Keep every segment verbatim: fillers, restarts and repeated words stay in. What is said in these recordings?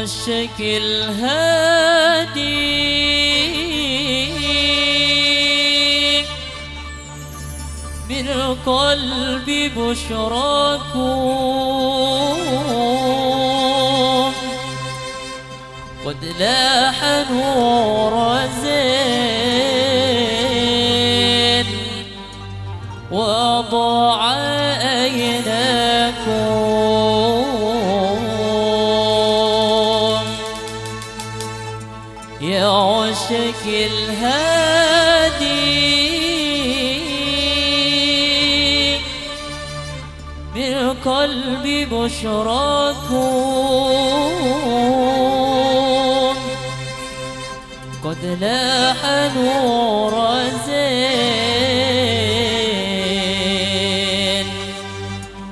عاشق الهادي، من قلبي بشراكم، قد لاح نور زين وضاع أيناكم، يا عاشق الهادي، من قلبي بشراكم، قد لاح نور زين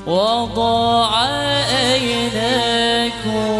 وضاع أيناكم.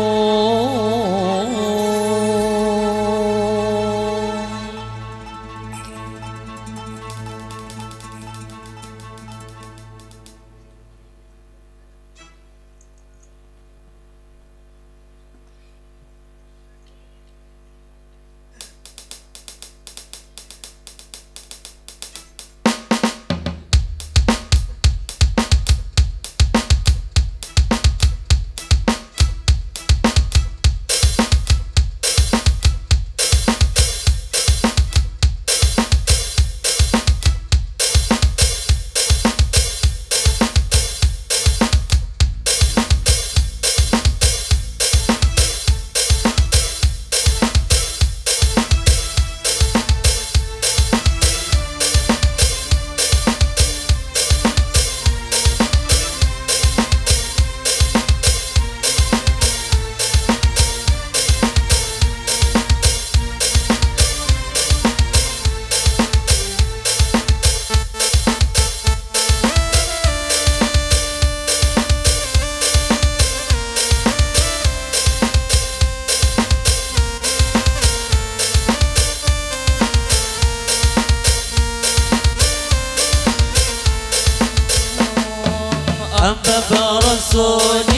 أحباب رسول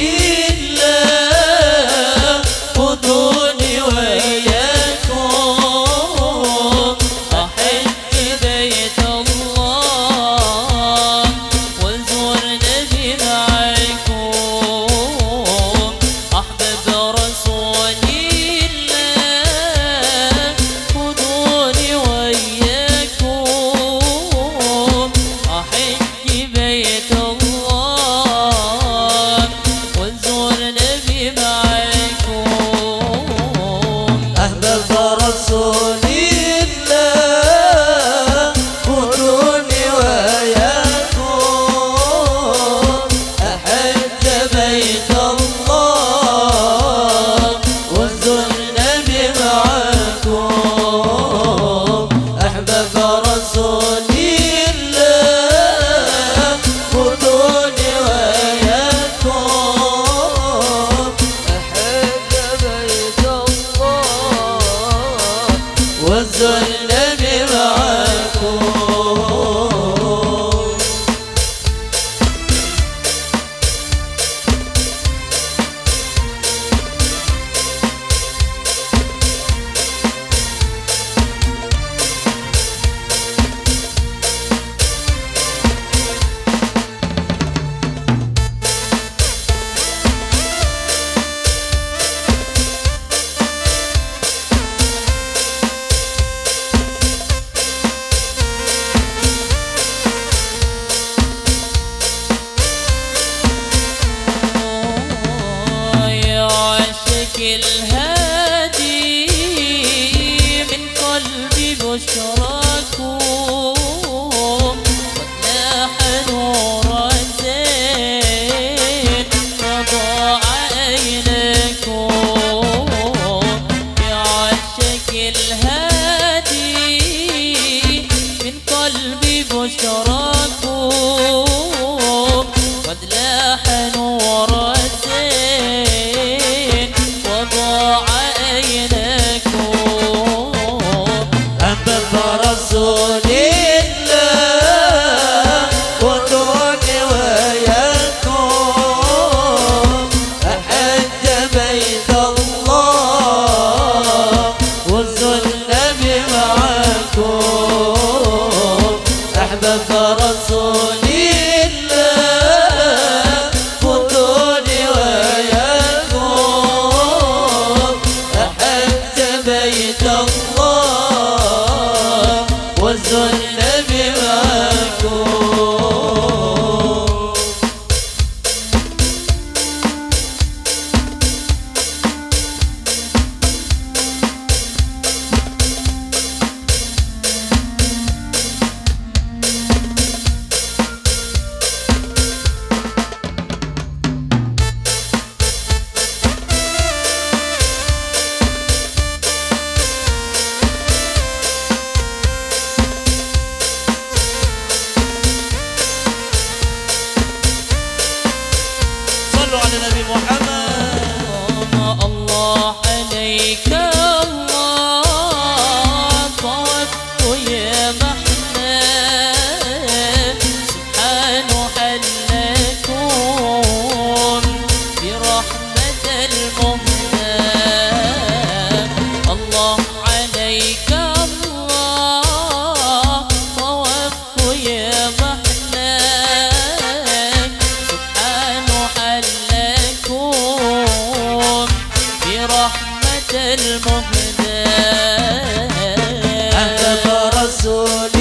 الله، خذوني وياكم أحج بيت الله، وزور نبي معاكم. أحباب رسول الله، خذوني وياكم أحج بيت الله، وزور نبي معاكم. أحباب رسول الله، خذوني وياكم أحج بيت الله، وزور نبي معاكم. أحباب رسول الله، خذوني وياكم أحج بيت الله، وزور نبي معاكم. يا عاشق الهادي، من قلبي بشراكم، قد لاح نور زين وضاع أيناكم. يا عاشق الهادي، من قلبي بشراكم، قد لاح نور الزين وضاع أيناكم. أحباب رسول الله، خذوني وياكم أحج بيت الله، باب رسول الله، خذوني وياكم، أحج بيت الله، وزرنا بمعاكم. صلوا على النبي محمد. الله عليك الله، طوفت يا محمد، سبحان حلكم برحمة المهدى. الله عليك الله، طوفت يا محمد، سبحان حلكم برحمة المهدى. أحباب رسول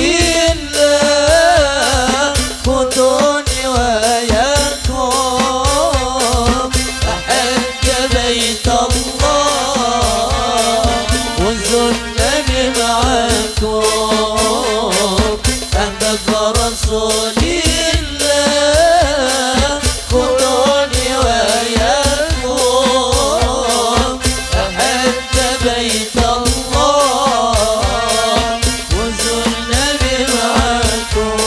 الله، خذوني وياكم، أحج بيت الله، وزرنا بمعاكم. أحباب رسول الله، خذوني وياكم، أحج بيت الله، وزرنا بمعاكم.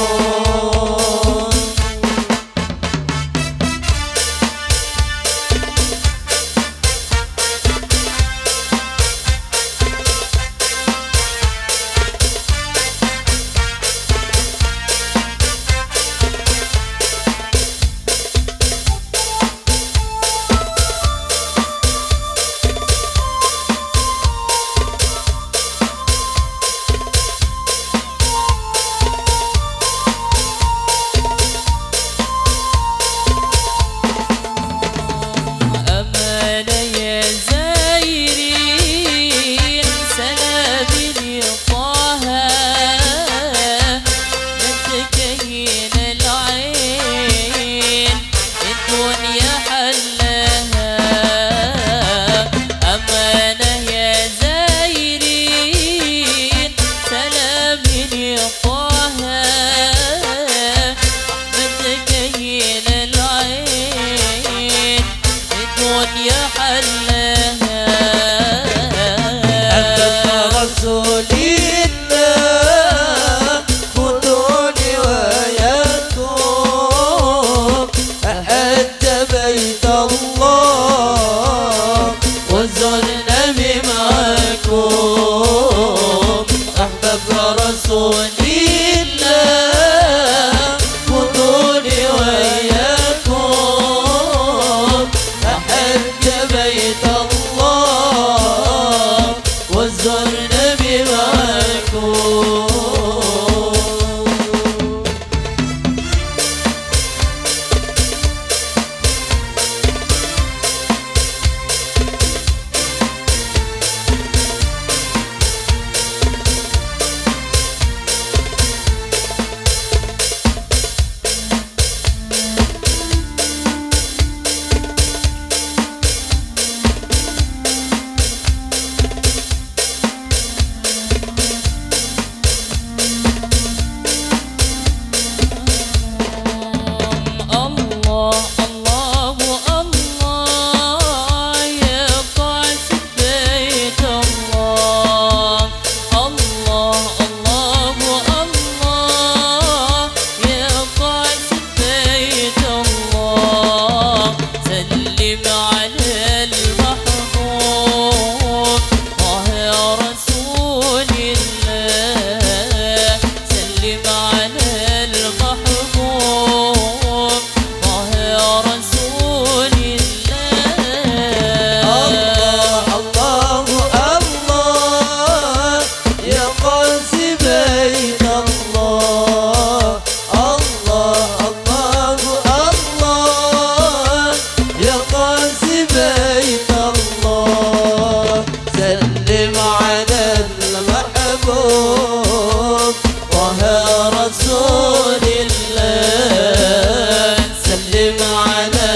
رسول الله، سلم على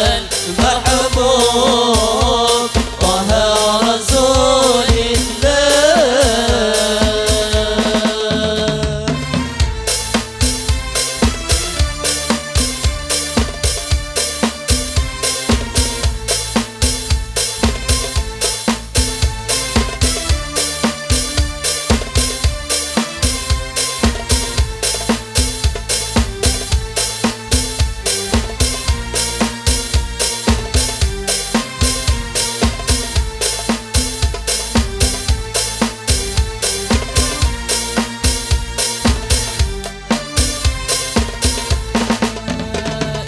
المحبوب طه رسول الله.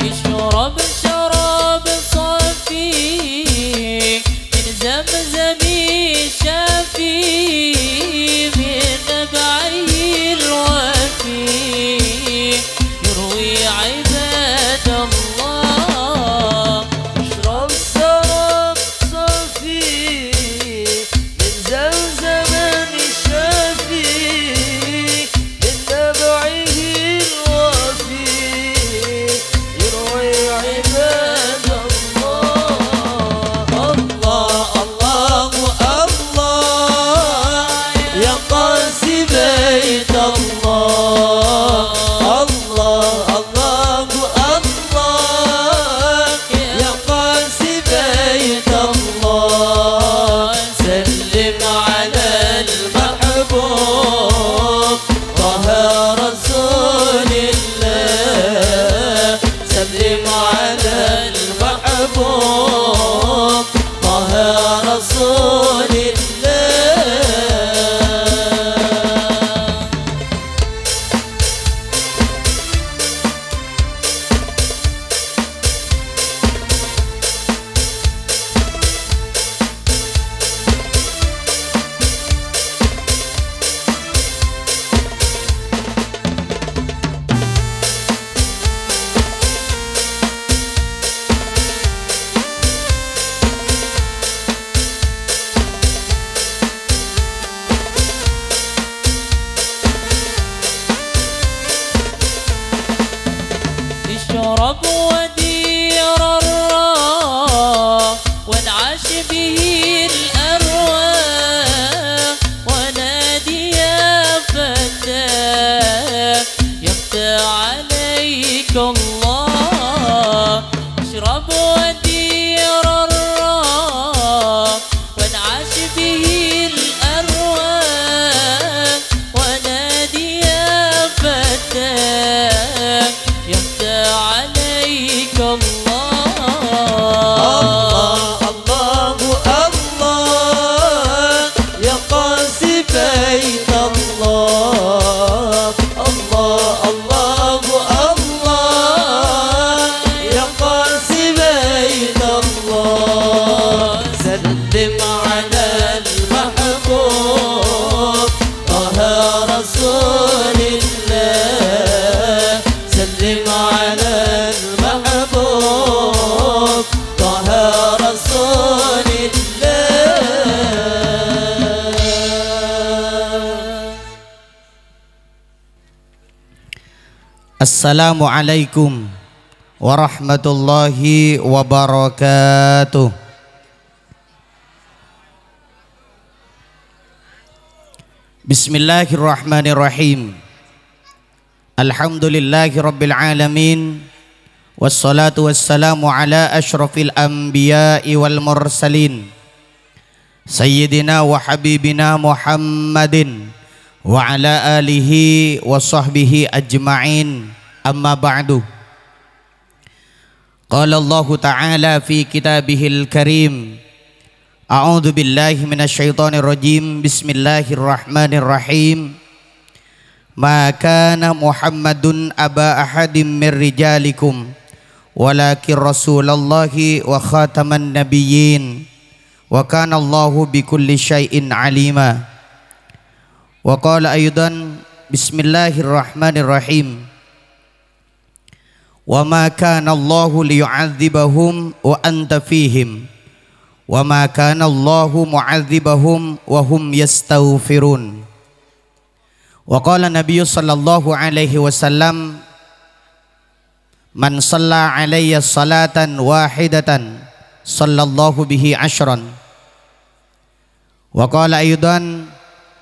اشرب شراب صافي من زمزم شافي، من نبعه الوافي يروي عباد الله. اشرب شراب صافي من زمزم شافي، من نبعه الوافي يروي عباد الله. الله، الله، الله، يا قاسي بيت الله. الله، الله، الله، يا قاسي بيت الله، سلم على المحبوب طه رسول الله، سلم على المحبوب طه رسول الله. اشرب ودير الراح وانعش به الأرواح، ونادي يا فتى يفتى عليك الله. اشرب ودير الراح وانعش به الأرواح، ونادي يا فتى يفتى عليك الله. الله، الله، الله، يا قاسي بيت الله. الله، الله، الله، يا قاسي بيت الله، سلم على المحبوب طه رسول الله، سلم على المحبوب طه رسول الله. Assalamualaikum warahmatullahi wabarakatuh. Bismillahirrahmanirrahim. Alhamdulillahirabbil alamin. Wassalatu wassalamu ala asyrafil anbiya'i wal mursalin. Sayyidina wa habibina Muhammadin wa ala alihi wa sahbihi ajma'in. Amma ba'du. Qala Allahu ta'ala fi kitabihil karim. A'udzu billahi minasyaitonir rajim. Bismillahirrahmanirrahim. Ma kana Muhammadun aba ahadim mir rijalikum, walakin Rasulallahi wa khataman nabiyyin, wa kana Allahu bikulli syai'in alima. Wa qala aidan, bismillahirrahmanirrahim. Wa ma kana Allahu liyu'adzibahum wa anta fihim, wa ma kana Allahu mu'adzibahum wa hum yastaghfirun. Wa qala Nabiyyu sallallahu alaihi wasallam, "Man shalla alayya shalatan wahidatan, shallallahu bihi ashran." Wa qala aidan,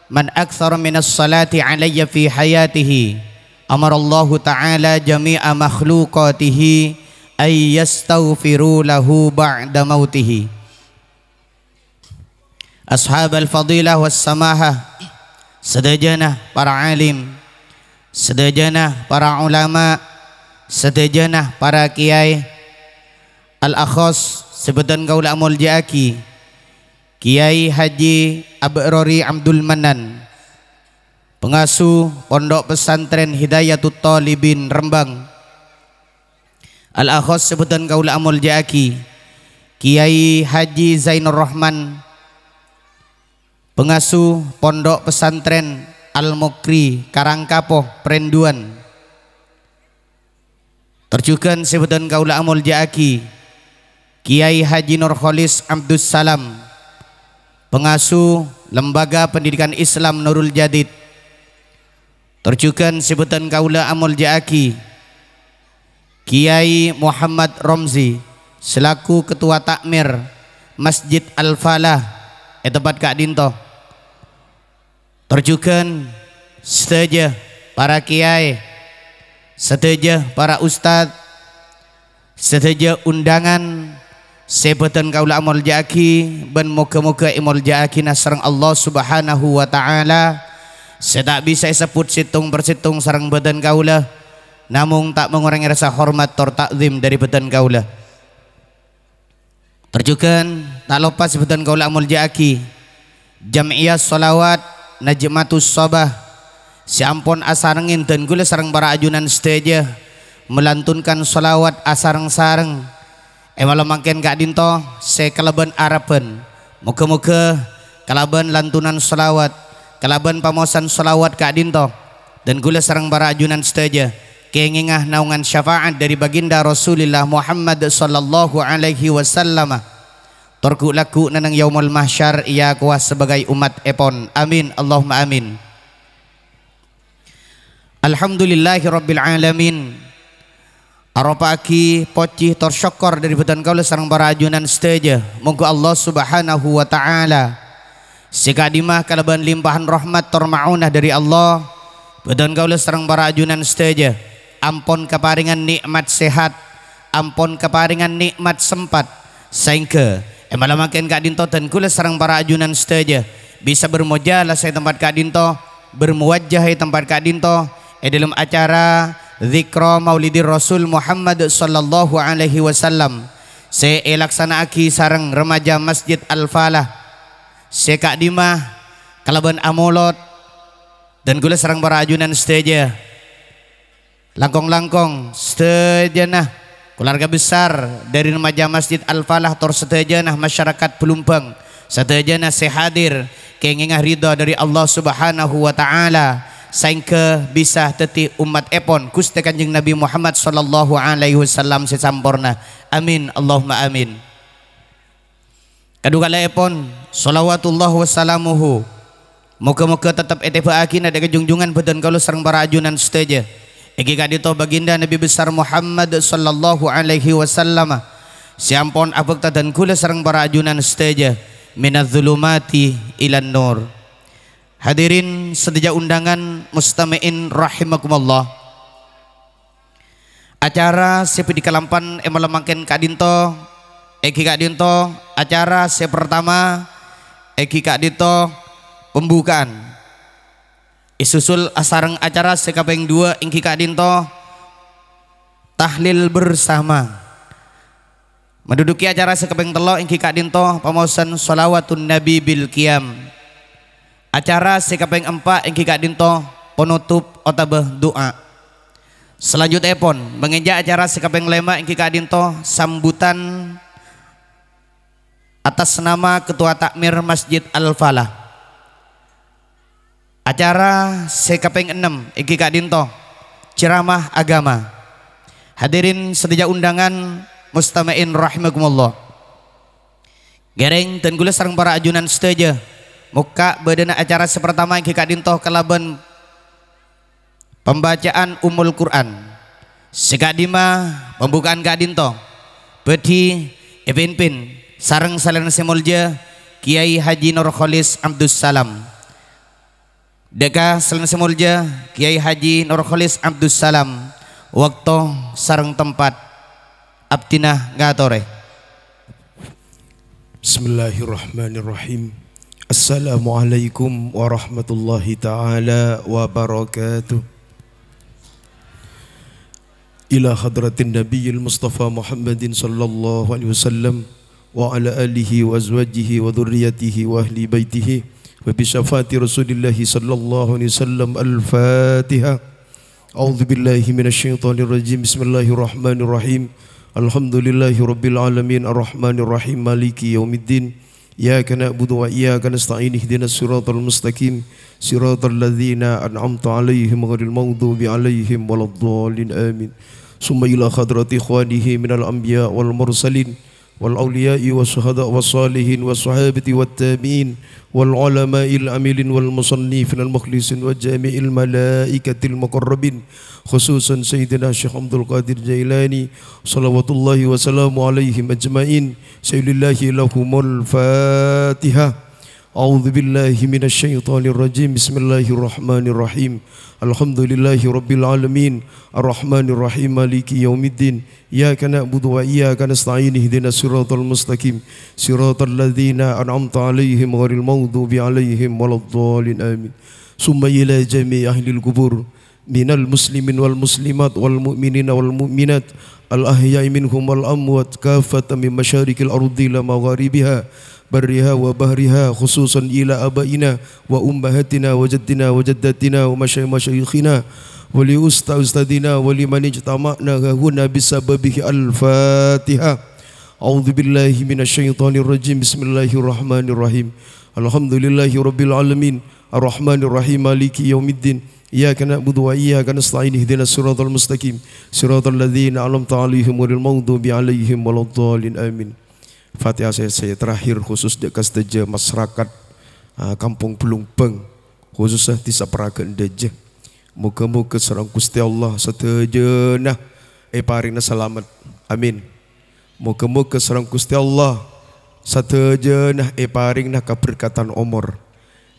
"Man aktsara minas shalati alayya fi hayatihi, amarallahu ta'ala jami'a makhluqatihi ay yastaghfiru lahu ba'da mautihi." Ashabal fadilah was samahah, sadhâjâna para alim, sadhâjâna para ulama, sadhâjâna para kèyaè, al-akhos sè bhâdhân kaulâ amoljâ'aghi, Kèyaè Haji Aba'rori Abdul Mannan, pangasuh Pondok Pesantren Hidayatut Thalibin Rembang. Al-akhos sè bhâdhân kaulâ amoljâ'aghi, Kèyaè Haji Zainur Rahman, pangasuh Pondok Pesantren Al-Mukri, Karangkapo, Prenduan. Tor jhughân sè bhâdhân kaulâ amoljâ'aghi, Kèyaè Haji Nurkholis Abdus Salam, pangasuh Lembaga Pendidikan Islam Nurul Jadid. Tor jhughân sè bhâdhân kaulâ amoljâ'aghi, Kèyaè Muhammad Romzi, selaku Ketua Takmir Masjid Al-Falah è tempat ka'dinto. Tor jhughân sadhâjâ para kèyaè, sadhâjâ para ustad, sadhâjâ undangan sè bhâdhân kaulâ amoljâ'aghi bân moghâ-moghâ èmoljâ'aghina sareng Allah Subhanahu wa Ta'ala, sè ta' bisa èsebbhut sèttong per sèttong sareng bhâdhân kaulâ, namong ta' mangorangè rassa hormat tor ta'zim dhâri bhâdhân kaulâ. Tor jhughân, ta' loppa sè bhâdhân kaulâ amoljâ'aghi, Jam'iyah Sholawat Najmatus Shobah, sè ampon asarengngè dhân kaulâ sareng para ajunan sadhâjâ, melantunkan sholawat asareng-sareng è malem mangkèn ka'dinto sè kalabân arebbhân. Moghâ-moghâ kalabân lantunan sholawat, kalabân pamaosan sholawat ka'dinto, dhân kaulâ sareng para ajunan sadhâjâ kèngènga naongan syafa'at dhâri Baginda Rasulillah Muhammad sallallahu alaihi wasallam, tor ghu'-lagghu' neng Yaumul Mahsyar èakowa sabâgâi ommattèpon. Amin, Allahumma amin. Alhamdulillahirabbil alamin. Aropa'aghi pojhi tor sokkor dhâri bhâdhân kaulâ sareng para ajunan sadhâjâ. Mongghu Allah Subhanahu wa Ta'ala sè ka'dimma kalabân limpahan rahmat tor ma'unah dhâri Allah, bhâdhân kaulâ sareng para ajunan sadhâjâ ampon kaparèngan nè'mat sehat, ampon kaparèngan nè'mat sempat, saèngghâ è malem mangkèn ka'dinto dhân kaulâ sareng para ajunan sadhâjâ bisa bermujalasah è tempat ka'dinto, bermuwajahah è tempat ka'dinto, è dhâlem acara Dzikra Maulidir Rasul Muhammad sallallahu alaihi wasallam sè èlaksana'aghi sareng remaja Masjid Al-Falah sè ka'dimma kalabân amolod dhân kaulâ sareng para ajunan sadhâjâ. Langkong-langkong sadhâjâna keluarga besar dhâri remaja Masjid Al-Falah tor sadhâjâna masyarakat Balumbang, sadhâjâna sè hadir, kèngènga ridha dhâri Allah Subhanahu wa Ta'ala, saèngghâ bisa dhâddhi ommattèpon Ghustè Kanjeng Nabi Muhammad sallallahu alaihi wasallam sè samporna. Amin, Allahumma amin. Kadhu kala'èpon, shalawatullah wa salamuhu, moghâ-moghâ tettep ètèbâ'âghina dhâ' ka junjungan bhâdhân kaulâ sareng para ajunan sadhâjâ, èngghi ka'dinto Baginda Nabi Besar Muhammad sallallahu alaihi wasallam, sè ampon abhâkta dhân kaulâ sareng para ajunan sadhâjâ, minadz-dzulumati ilan nur. Hadirin sadhâjâ undangan, mustami'in rahimakumullah. Acara sè bhâdhi kalampan è malem mangkèn ka'dinto, èngghi ka'dinto acara sè partama, èngghi ka'dinto pembukaan. Èsusul asareng acara sè kapèng duwâ', èngghi ka'dinto tahlil bersama. Menduduki acara sè kapèng tello' èngghi ka'dinto pamaosan shalawatun Nabi bil qiyam. Acara sè kapèng empa' èngghi ka'dinto penutup otabâ du'a. Salanjutèpon, mangènjhâ acara sè kapèng lèma' èngghi ka'dinto sambutan atas nama Ketua Takmir Masjid Al-Falah. Acara sè kapèng ennem èngghi ka'dinto ceramah agama. Hadirin sadhâjâ undangan, mustami'in rahimakumullah. Ngèrèng dhân kaulâ sareng para ajunan sadhâjâ mokka' bâdâna acara sè partama èngghi ka'dinto kalabân Pembacaan Ummul Quran. Sè ka'dimma pambuka'an ka'dinto bhâdhi èpimpin sareng salèrana sè molja Kyai Haji Nurkholis Abdussalam. Dhâ' ka salèrana sè molja Kyai Haji Nurkholis Abdussalam, bâkto sareng tempat abdhina ngatorè. Bismillahirrahmanirrahim. Assalamualaikum warahmatullahi ta'ala wabarakatuh. Ila hadratin Nabiyil Mustafa Muhammadin sallallahu alaihi wasallam wa ala alihi wa azwajihi wa dzurriyyatihi wa ahli baitihi wa bi syafaati Rasulillahi sallallahu alaihi wasallam. Al-Fatihah. A'udzu billahi minasy syaithanir rajim. Bismillahirrahmanirrahim. Alhamdulillahi rabbil alamin, arrahmanirrahim, maliki yaumiddin. Iyyaka na'budu wa iyyaka nasta'in, ihdinas siratal mustaqim, siratal ladzina an'amta 'alaihim ghairil maghdubi 'alaihim waladdallin. Amin. Summa ila hadrati ikhwanihi minal anbiya wal mursalin wal auliya'i was syuhada was shalihin was sahabati wat tabi'in wal ulama'il amilin wal musannifin al mukhlisin wa jami'il malaikatil muqarrabin, khususan Sayyidina Syekh Abdul Qadir Jailani, salawatullahi wa salamu alaihim ajma'in. Sayyidillahi lahumul Fatihah. A'udzu billahi minasy syaithanir rajim. Bismillahirrahmanirrahim. Alhamdulillahi rabbil alamin. Arrahmanirrahim. Maliki yaumiddin. Iyyaka na'budu wa iyyaka nasta'in. Ihdinas siratal mustaqim. Siratal ladzina an'amta 'alaihim ghairil maghdubi 'alaihim waladdallin. Amin. Summa ila jami'i ahlil qubur minal muslimin wal muslimat wal mu'minina wal mu'minat al ahya'i minhum wal amwat kaffatan min masyariqil ardi ila magharibiha barriha wa bahriha, khususan ila abaina wa ummahatina wa jaddina wa jaddatina wa masyai-, masyayikhina wa li usta-, ustadzina wa liman ijtama'na hahuna bisababihi. Al-Fatihah. A'udzu billahi minasy syaithanir rajim. Bismillahirrahmanirrahim. Alhamdulillahi rabbil alamin. Arrahmanirrahim. Maliki yaumiddin. Iyyaka na'budu wa iyyaka nasta'in. Ihdinas siratal mustaqim. Siratal ladzina an'amta 'alaihim ghairil maghdubi 'alaihim waladdallin. Amin. Fatihah sè, sè terakhir khusus dhâ' ka sadhâjâ masyarakat, ah, Kampong Blumbang, khususnya Dhisa Paraghâ Endhâjâ. Moghâ-moghâ sareng Ghustè Allah sadhâjâna èparèngana salamet. Amin. Moghâ-moghâ sareng Ghustè Allah sadhâjâna èparèngana kaberkatan omor,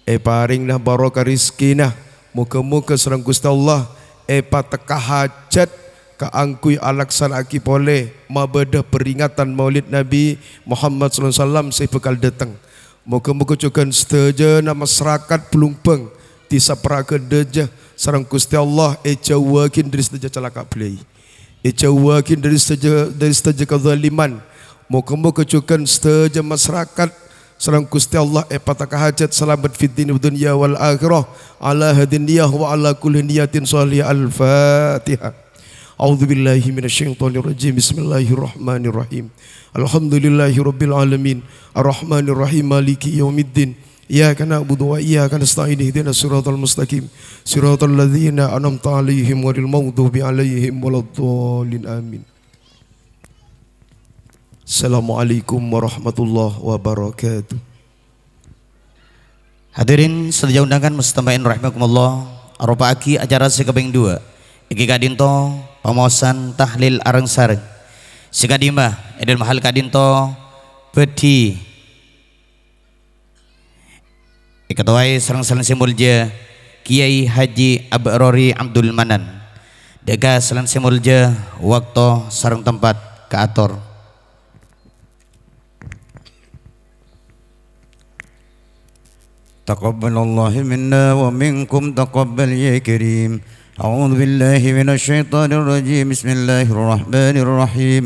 èparèngana barokah rejhekkèna. Moghâ-moghâ sareng Ghustè Allah èpatekka hajhât kaangghuy alaksana'aghi polè mabâdâ peringatan Maulid Nabi Muhammad sallallahu alaihi wasallam sè bhâkal dâteng. Moghâ-moghâ jhughân sadhâjâna masyarakat Blumbang, Dhisa Paraghâ Endhâjâ, sareng Ghustè Allah èjhâuwâghi dhâri sadhâjâ calaka' bâlâi. Èjhâuwâghi dhâri sadhâjâ, dhâri sadhâjâ kadzaliman. Moghâ-moghâ jhughân sadhâjâ masyarakat sareng Ghustè Allah èpatekka hajhât salamet fid dini wad dunya wal akhirah. Ala hadhihi niyah wa ala kulli niyatin shalihah. Al-Fatihah. A'udzu billahi minasy syaithanir rajim. Bismillahirrahmanirrahim. Alhamdulillahi rabbil alamin. Arrahmanirrahim. Maliki yaumiddin. Iyyaka na'budu wa iyyaka nasta'in. Ihdinas siratal mustaqim. Siratal ladzina an'amta 'alaihim ghairil maghdubi 'alaihim waladdallin. Amin. Assalamualaikum warahmatullahi wabarakatuh. Hadirin sadhâjâ undangan mustama'in rahimakumullah, aropa'aghi acara sè kapèng duwâ'. Èngghi ka'dinto pamaosan tahlil areng-sareng. Sè ka'dimma, è dâlem hal ka'dinto bhâdhi èkatowaè sareng salèrana sè molja Kyai Haji Abrori Abdul Manan. Dhâ' ka salèrana sè molja, bâkto sareng tempat kaator. تقبل الله منا ومنكم، تقبل يا كريم. أعوذ بالله من الشيطان الرجيم. بسم الله الرحمن الرحيم.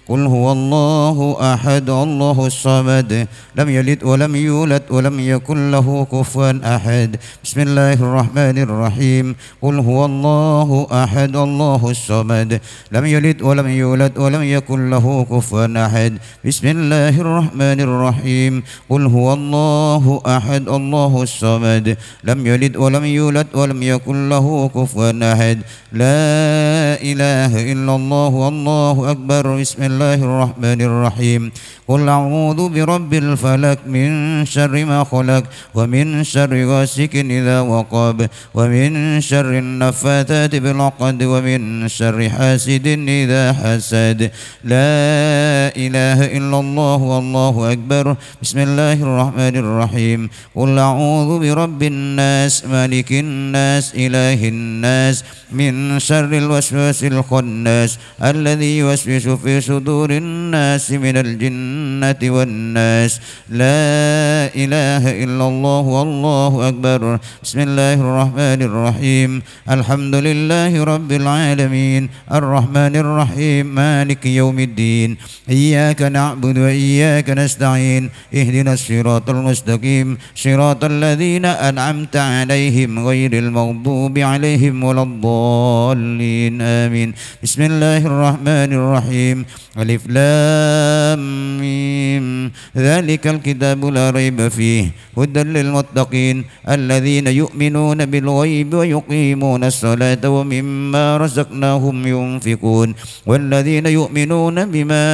قل هو الله أحد، الله الصمد، لم يلد ولم يولد ولم يكن له كفوا أحد. بسم الله الرحمن الرحيم. قل هو الله أحد، الله الصمد، لم يلد ولم يولد ولم يكن له كفوا أحد. بسم الله الرحمن الرحيم. قل هو الله أحد، الله الصمد، لم يلد ولم يولد ولم يكن له كفوا أحد. لا إله إلا الله والله أكبر. بسم الله الرحمن الرحيم. قل أعوذ برب الفلق، من شر ما خلق، ومن شر غاسق إذا وقب، ومن شر النفاثات في العقد، ومن شر حاسد إذا حسد. لا إله إلا الله والله أكبر. بسم الله الرحمن الرحيم. قل أعوذ برب الناس، ملك الناس، إله الناس، من شر الوسواس الخناس، الذي يوسوس في صدور الناس من الجنة والناس. لا إله إلا الله والله أكبر. بسم الله الرحمن الرحيم. الحمد لله رب العالمين. الرحمن الرحيم. مالك يوم الدين. إياك نعبد وإياك نستعين. اهدنا الصراط المستقيم. صراط الذين أنعمت عليهم غير المغضوب عليهم ولا الضالين. آمين. بسم الله الرحمن الرحيم. ألف لام ميم. ذلك الكتاب لا ريب فيه. هدى للمتقين. الذين يؤمنون بالغيب ويقيمون الصلاة ومما رزقناهم ينفقون. والذين يؤمنون بما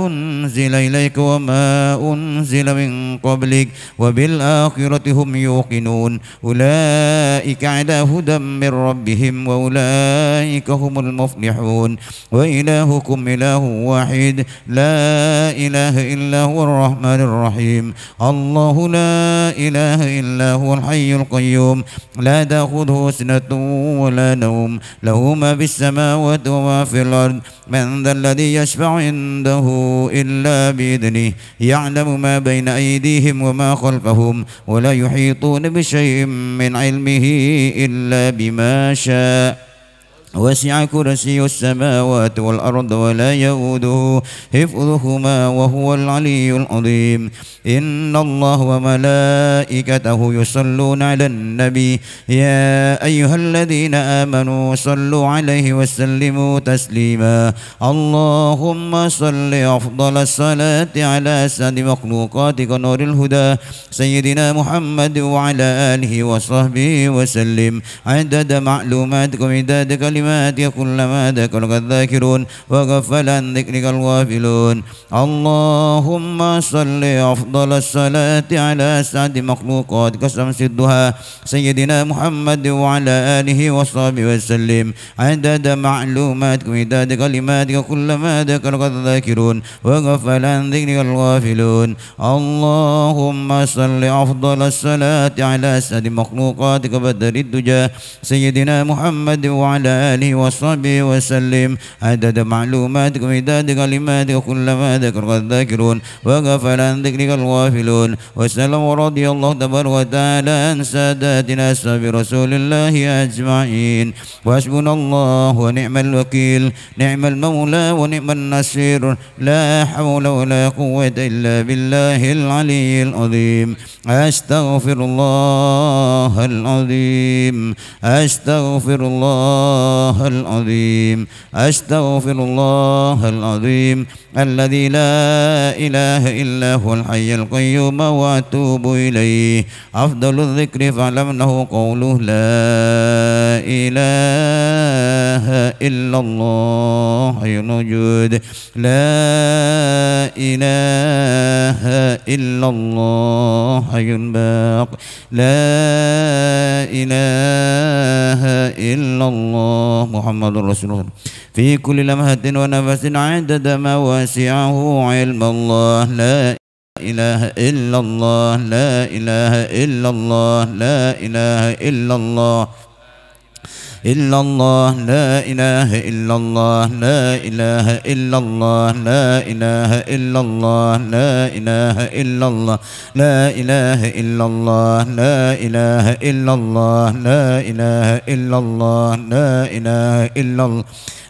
أنزل إليك وما أنزل من قبلك وبالآخرة هم يوقنون. أولئك على هدى من ربهم وأولئك هم المفلحون. وإلهكم إله واحد، لا إله إلا هو الرحمن الرحيم. الله لا إله إلا هو الحي القيوم، لا تأخذه سنة ولا نوم، له ما في السماوات وما في الأرض. من ذا الذي يشفع عنده إلا بإذنه، يعلم ما بين أيديهم وما خلفهم، ولا يحيطون بشيء من علمه إلا بما شاء. وسع كرسيه السماوات والأرض ولا يئوده حفظهما وهو العلي العظيم. إن الله وملائكته يصلون على النبي، يا أيها الذين آمنوا صلوا عليه وسلموا تسليما. اللهم صل أفضل الصلاة على أسعد مخلوقاتك نور الهدى سيدنا محمد وعلى آله وصحبه وسلم عدد معلوماتك ومداد كلماتك كلما ذكرك الذاكرون وغفل عن ذكرك الغافلون. اللهم صل أفضل الصلاة على أسعد مخلوقاتك شمس الضحى سيدنا محمد وعلى آله وصحبه وسلم عدد معلوماتك ومداد كلماتك كلما ذكرك الذاكرون وغفل عن ذكرك الغافلون. اللهم صل أفضل الصلاة على أسعد مخلوقاتك بدر الدجى سيدنا محمد وعلى آله وصحبه وسلم عدد معلوماتك ومداد كلماتك كلما ذكرك الذاكرون وغفل عن ذكرك الغافلون. وسلم ورضي الله تبارك وتعالى عن ساداتنا أصحاب رسول الله أجمعين. وحسبنا الله ونعم الوكيل، نعم المولى ونعم النصير، لا حول ولا قوة إلا بالله العلي العظيم. أستغفر الله العظيم، أستغفر الله العظيم، أستغفر الله العظيم الذي لا إله إلا هو الحي القيوم وأتوب إليه. أفضل الذكر فاعلم أنه قوله لا إله إلا الله حي موجود، لا إله إلا الله حي باق، لا إله إلا الله محمد رسول الله. في كل لمحة ونفس عدد ما وسعه علم الله. لا إله إلا الله، لا إله إلا الله، لا إله إلا الله. إلا الله، لا إله إلا الله، لا إله إلا الله، لا إله إلا الله، لا إله إلا الله، لا إله إلا الله، لا إله إلا الله، لا إله إلا الله، لا إله إلا الله.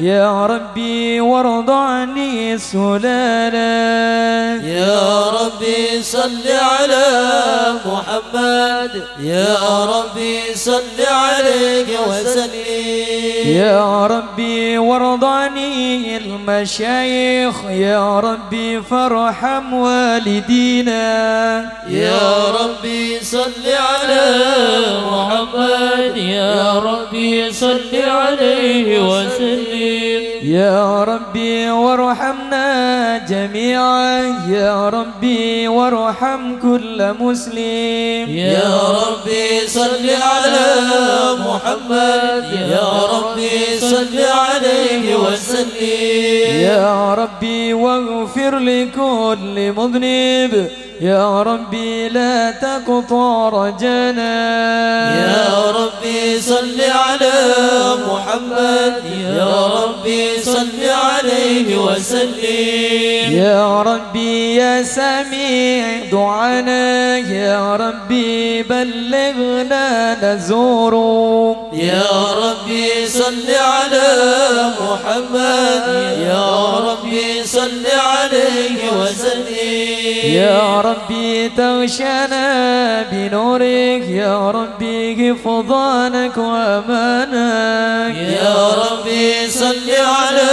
يا ربي وارض عن السلالة. يا ربي صل على محمد. يا ربي صل عليه وسلم. يا ربي وارض عن المشايخ. يا ربي فارحم والدينا. يا ربي صل على محمد. يا ربي صل عليه وسلم. يا ربي وارحمنا جميعا. يا ربي وارحم كل مسلم. يا ربي صل على محمد. يا ربي صل عليه وسلم. يا ربي واغفر لكل مذنب. يا ربي لا تقطع رجانا. يا ربي صل على محمد. يا ربي صل عليه وسلم. يا ربي يا سميع دعانا، يا ربي بلغنا نزوره. يا ربي صل على محمد. يا ربي صل عليه وسلم. يا ربي تغشانا بنورك، يا ربي حفظانك وأمانك. يا ربي صل على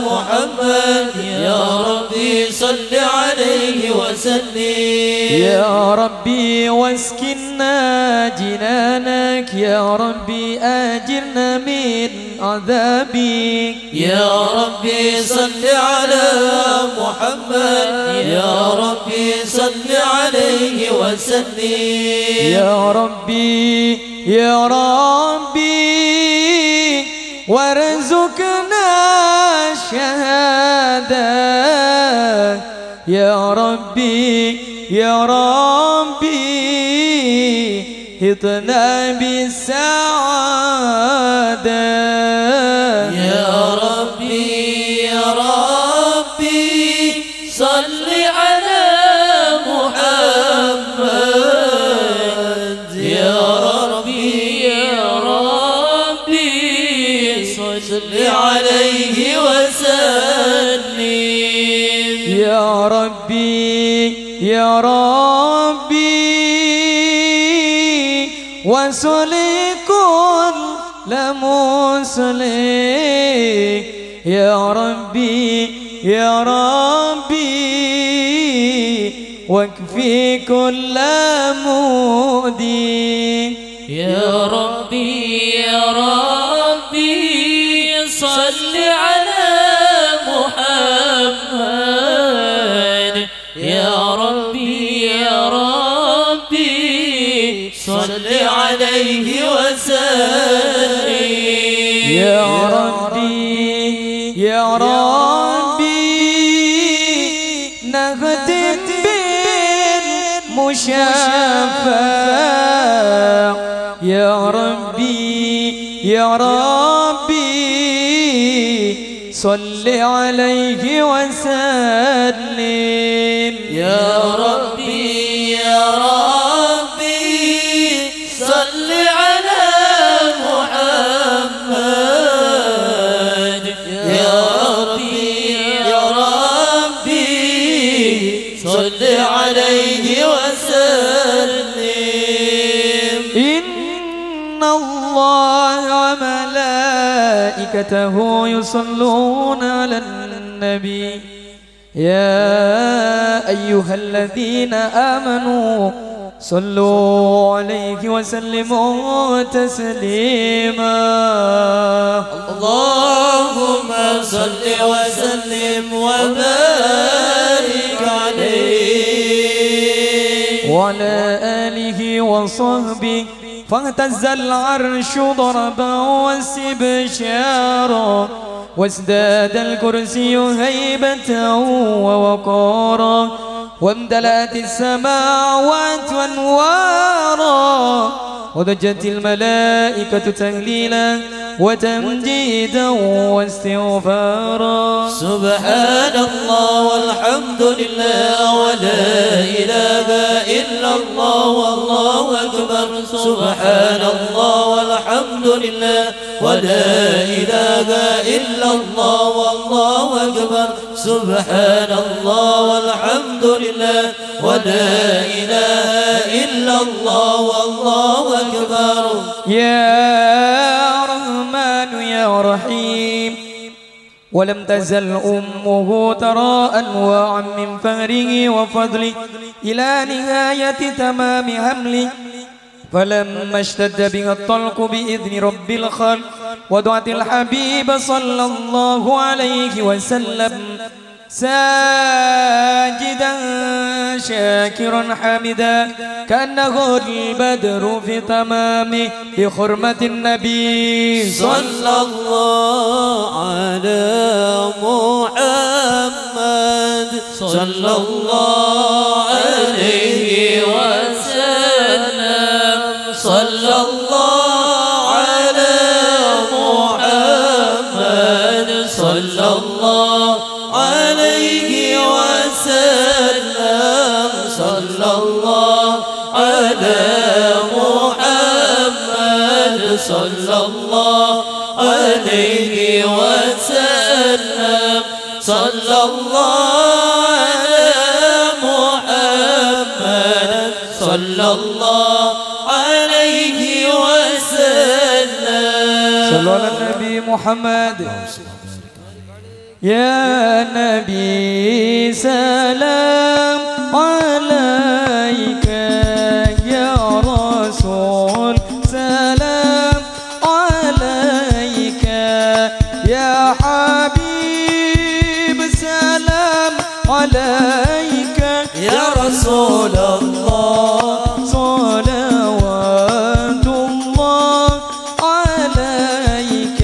محمد. يا ربي صل عليه وسلم. يا ربي واسكنا جنانك، يا ربي أجرنا من عذابك. يا ربي صل على محمد. يا ربي صل عليه وسلم. يا ربي، يا ربي، وارزقنا الشهادة. يا ربي، يا ربي، حطنا بالسعادة. يا ربي، يا ربي، صل على محمد. يا ربي، يا ربي، صل عليه وسلم. يا ربي، يا ربي، وصل كل مسلم. يا ربي، يا ربي، واكفي كل مؤذي. يا ربي، يا ربي، صل على محمد. يا ربي، يا ربي، صل عليه وسلم. يا ربي، يا ربي، نختم بالمشفع. يا ربي، يا ربي، صل عليه وسلم. يا ربي، يا ربي، صل على محمد. يا ربي، يا ربي، صل عليه وسلم. إن الله وملائكته يصلون على النبي. يا أيها الذين آمنوا صلوا عليه وسلموا تسليما. اللهم صل وسلم وبارك عليه. وعلى آله وصحبه فاهتز العرش ضربا واستبشارا، وازداد الكرسي هيبة ووقارا، وامتلأت السماوات أنوارا، وضجت الملائكة تهليلا وتمجيدا واستغفارا. سبحان الله والحمد لله ولا إله إلا الله والله أكبر. سبحان الله والحمد لله، ولا إله إلا الله، والله أكبر. سبحان الله، والحمد لله، ولا إله إلا الله، والله أكبر. يا رحمن يا رحيم. ولم تزل أمه ترى أنواعا من فخره وفضله إلى نهاية تمام حمله. فلما اشتد بها الطلق بإذن رب الخلق، وضعت الحبيب صلى الله عليه وسلم ساجدا شاكرا حامدا، كأنه البدر في تمامه، بحرمة النبي صلى الله على محمد. صلى الله عليه وسلم. صلى الله على محمد. صلى الله عليه وسلم. صلى الله على محمد. صلى الله عليه وسلم. صلى الله على محمد. صلى الله عليه وسلم. صلوا على النبي محمد. يا نبي سلام عليك، يا رسول سلام عليك، يا حبيب سلام عليك، يا رسول الله صلوات الله عليك.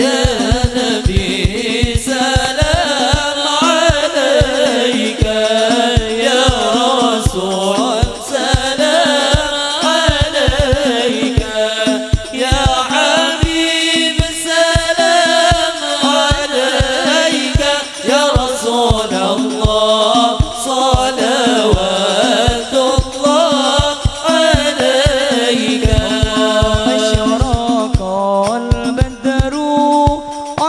يا نبي سلام عليك، يا رسول سلام عليك، يا حبيب سلام عليك، يا رسول الله صلوات الله عليك. أشرق البدر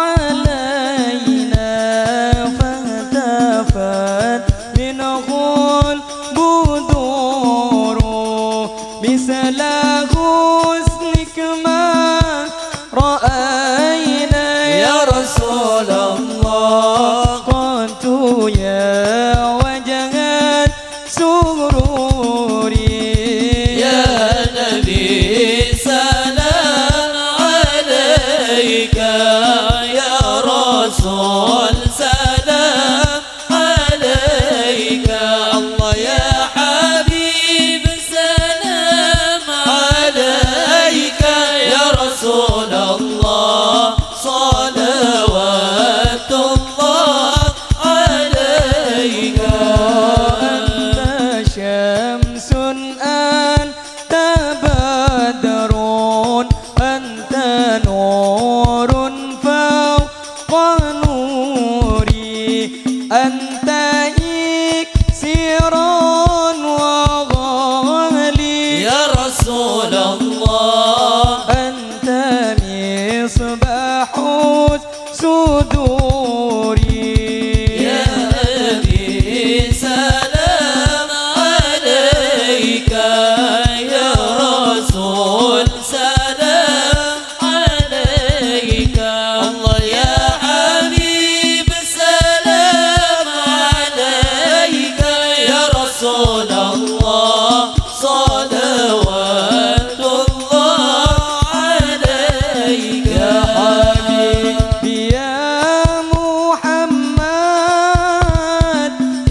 علينا فاهتفت منه البدور، مثل حسنك ما رأينا يا رسول الله قط يا وجه السرور. يا نبي سلام عليك، يا رسول سلام عليك، الله يا حبيب سلام عليك، يا رسول الله صلوات الله عليك. أنت شمس أنت بدر أنت نور فوق نوري، أنت إكسير وغالي. يا رسول الله. أنت مصباح الصدور. يا نبي سلام عليك، يا رسول سلام عليك، الله يا حبيب سلام عليك، يا رسول الله صلوات الله عليك. يا حبيبي يا محمد،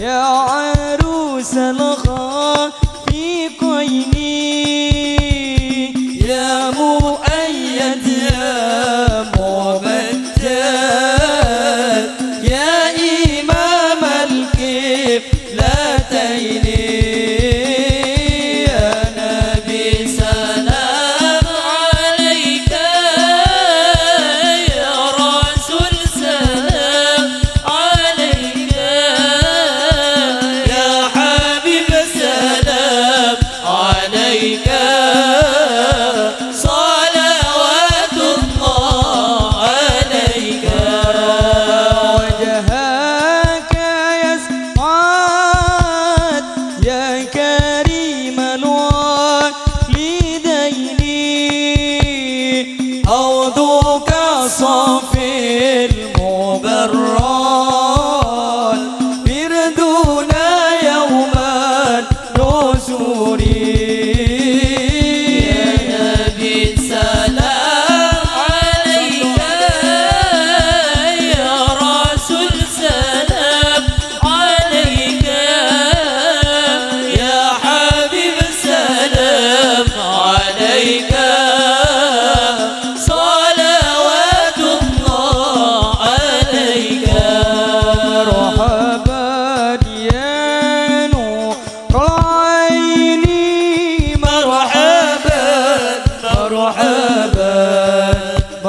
يا عروس الخالق فيكين، يا مؤيد يا ممجد، يا إمام القبلتين. يا نبي سلام عليك، يا رسول سلام عليك، يا حبيب سلام عليك، صلوات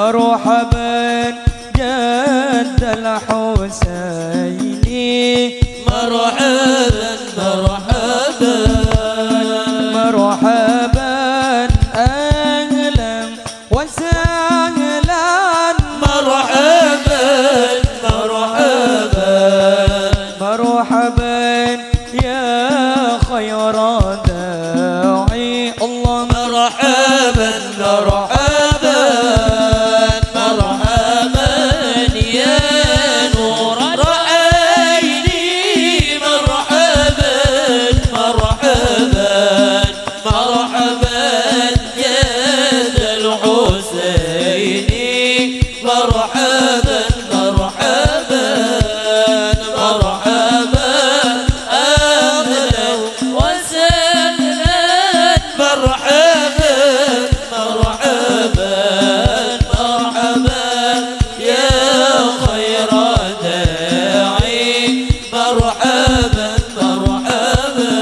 مرحبا جد الحسين. مرحبا، مرحبا. مرحبا، أهلا وسهلا. مرحبا، مرحبا. مرحبا يا خير داعي. الله. مرحبا، مرحبا، مرحبا يا نور العين. مرحبا، مرحبا، مرحبا يا ذا الحسين. مرحبا، مرحبا، مرحبا، أهلا وسهلا. مرحبا، مرحبا، مرحبا يا خير داعي. مرحبا، مرحبا.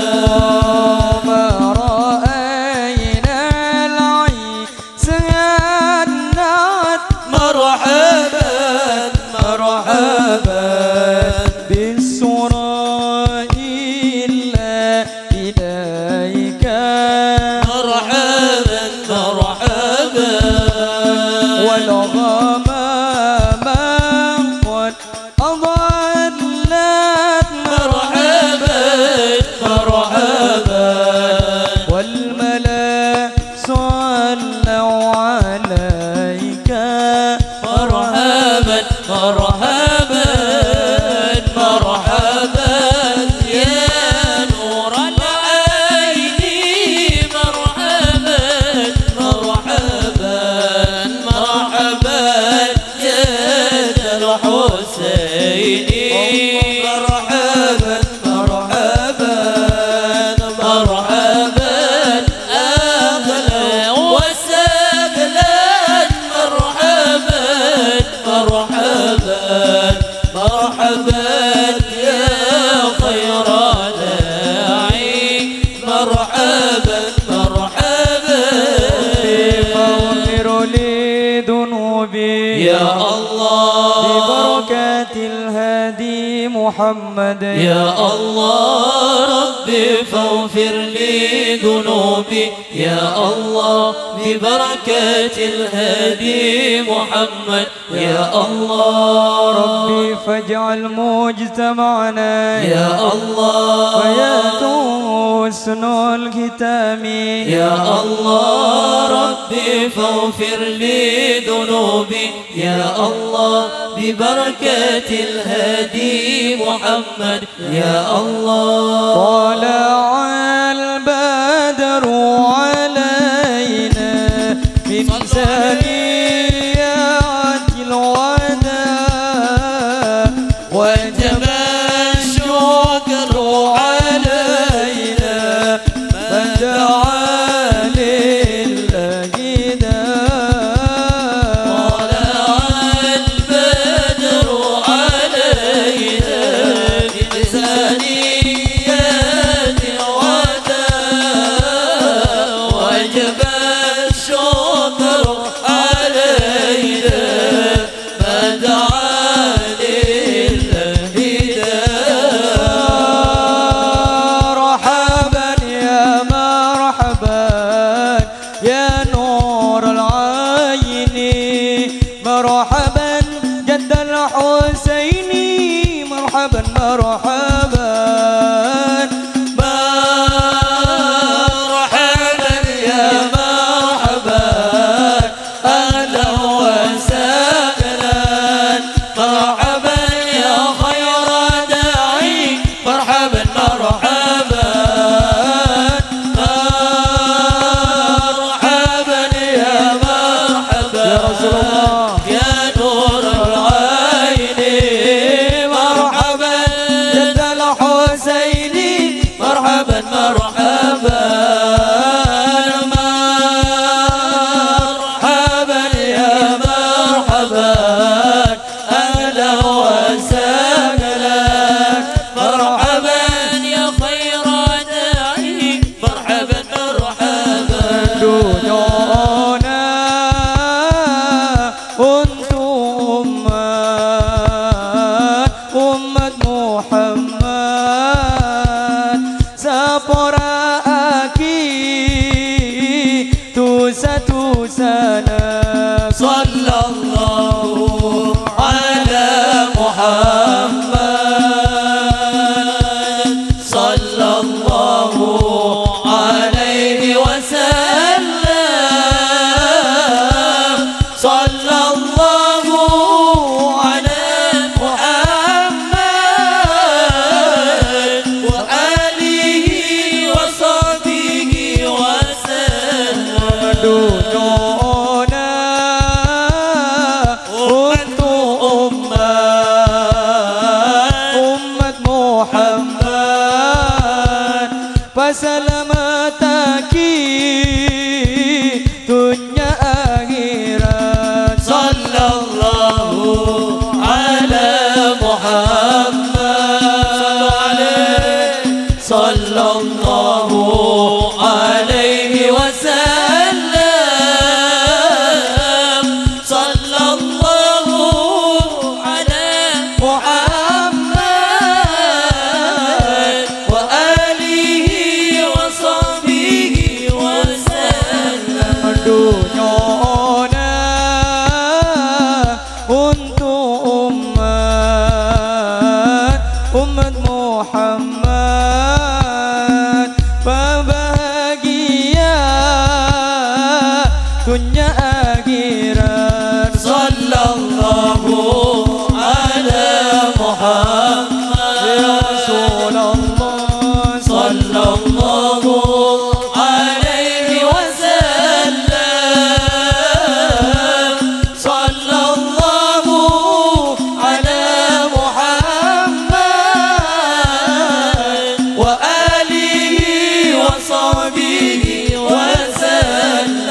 ما رأينا العين سهنت. مرحبا، مرحبا بالسرى إلا إليك. مرحبا، مرحبا. والغمامة قد أضلت. مرحبا، مرحبا. والملائكة صلوا عليك. مرحبا، مرحبا، مرحبا يا نور العين. مرحبا، مرحبا، مرحبا يا ذا الحسين. مرحبا، مرحبا، مرحبا، أهلا وسهلا. مرحبا، مرحبا، مرحبا يا خير داعي. مرحبا، مرحبا. ربي فاغفر لي ذنوبي. يا الله. ببركة الهادي محمد. يا الله. ربي فاغفر لي ذنوبي. يا الله. ببركة الهادي محمد. يا الله. ربي فاجعل مجتمعنا يا الله. حياته حسن الختام. يا الله. ربي فاغفر لي ذنوبي. يا الله. ببركة الهادي محمد. يا الله. طلع البدر علينا من ثنيات الوداع. وجب الشكر علينا من دعا لله داع. طلع البدر علينا من ثنيات الوداع. وجب الشكر علينا من دعا لله داع. مرحبا يا مرحبا يا نور العين. مرحبا جد الحسين. مرحبا، مرحبا. مرحبا يا مرحبا. أهلا وسهلا. مرحبا يا خير داعي. مرحبا، مرحبا. مرحبا يا مرحبا. يا رسول الله. يا نور العين. مرحبا جد الحسين. Salam. Sallallahu ala Muhammad. Sallallahu alaihi wasallam. Sallallahu ala Muhammad wa alihi wa sahbihi wa sallam. Dunyana untuk umat, umat Muhammad. Pasalamettaghi dunnya akhèrat. Sallallahu ala Muhammad. Sallallahu alaihi wasallam. Sallallahu ala Muhammad wa alihi wa sahbihi wa sallam. Dunyana untuk umat, umat Muhammad. Pabahagia dunnya akhèrat. Sallallahu ala Muhammad. Ya Rasulullah. Sallallahu alaihi wasallam. Sallallahu ala Muhammad wa alihi wa sahbihi wa sallam.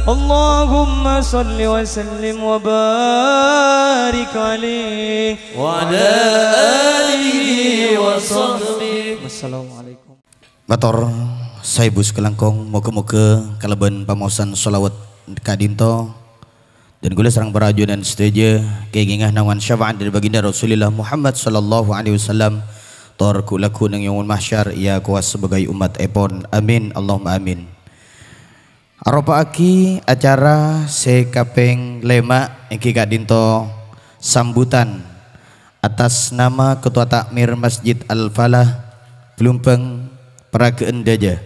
Allahumma shalli wa sallim wa barik alaihi wa ala alihi wa sahbihi. Wassalamualaikum. Mator saèbu sakalangkong, moghâ-moghâ kalabân pamaosan shalawat ka'dinto, dân kaulâ sareng para ajunan sadhâjâ kaèngènga naongan syafa'at dhâri baginda Rasulillah Muhammad sallallahu alaihi wasallam, tor ghu'-lagghu' neng yaumul mahsyar èakowa sabâgâi ommattèpon. Amin, Allahumma amin. Aropa'aghi acara sè kapèng lèma' èngghi ka'dinto sambutan atas nama Ketua Takmir Masjid Al-Falah, Blumbang, Paragâ'ân Dâjâ.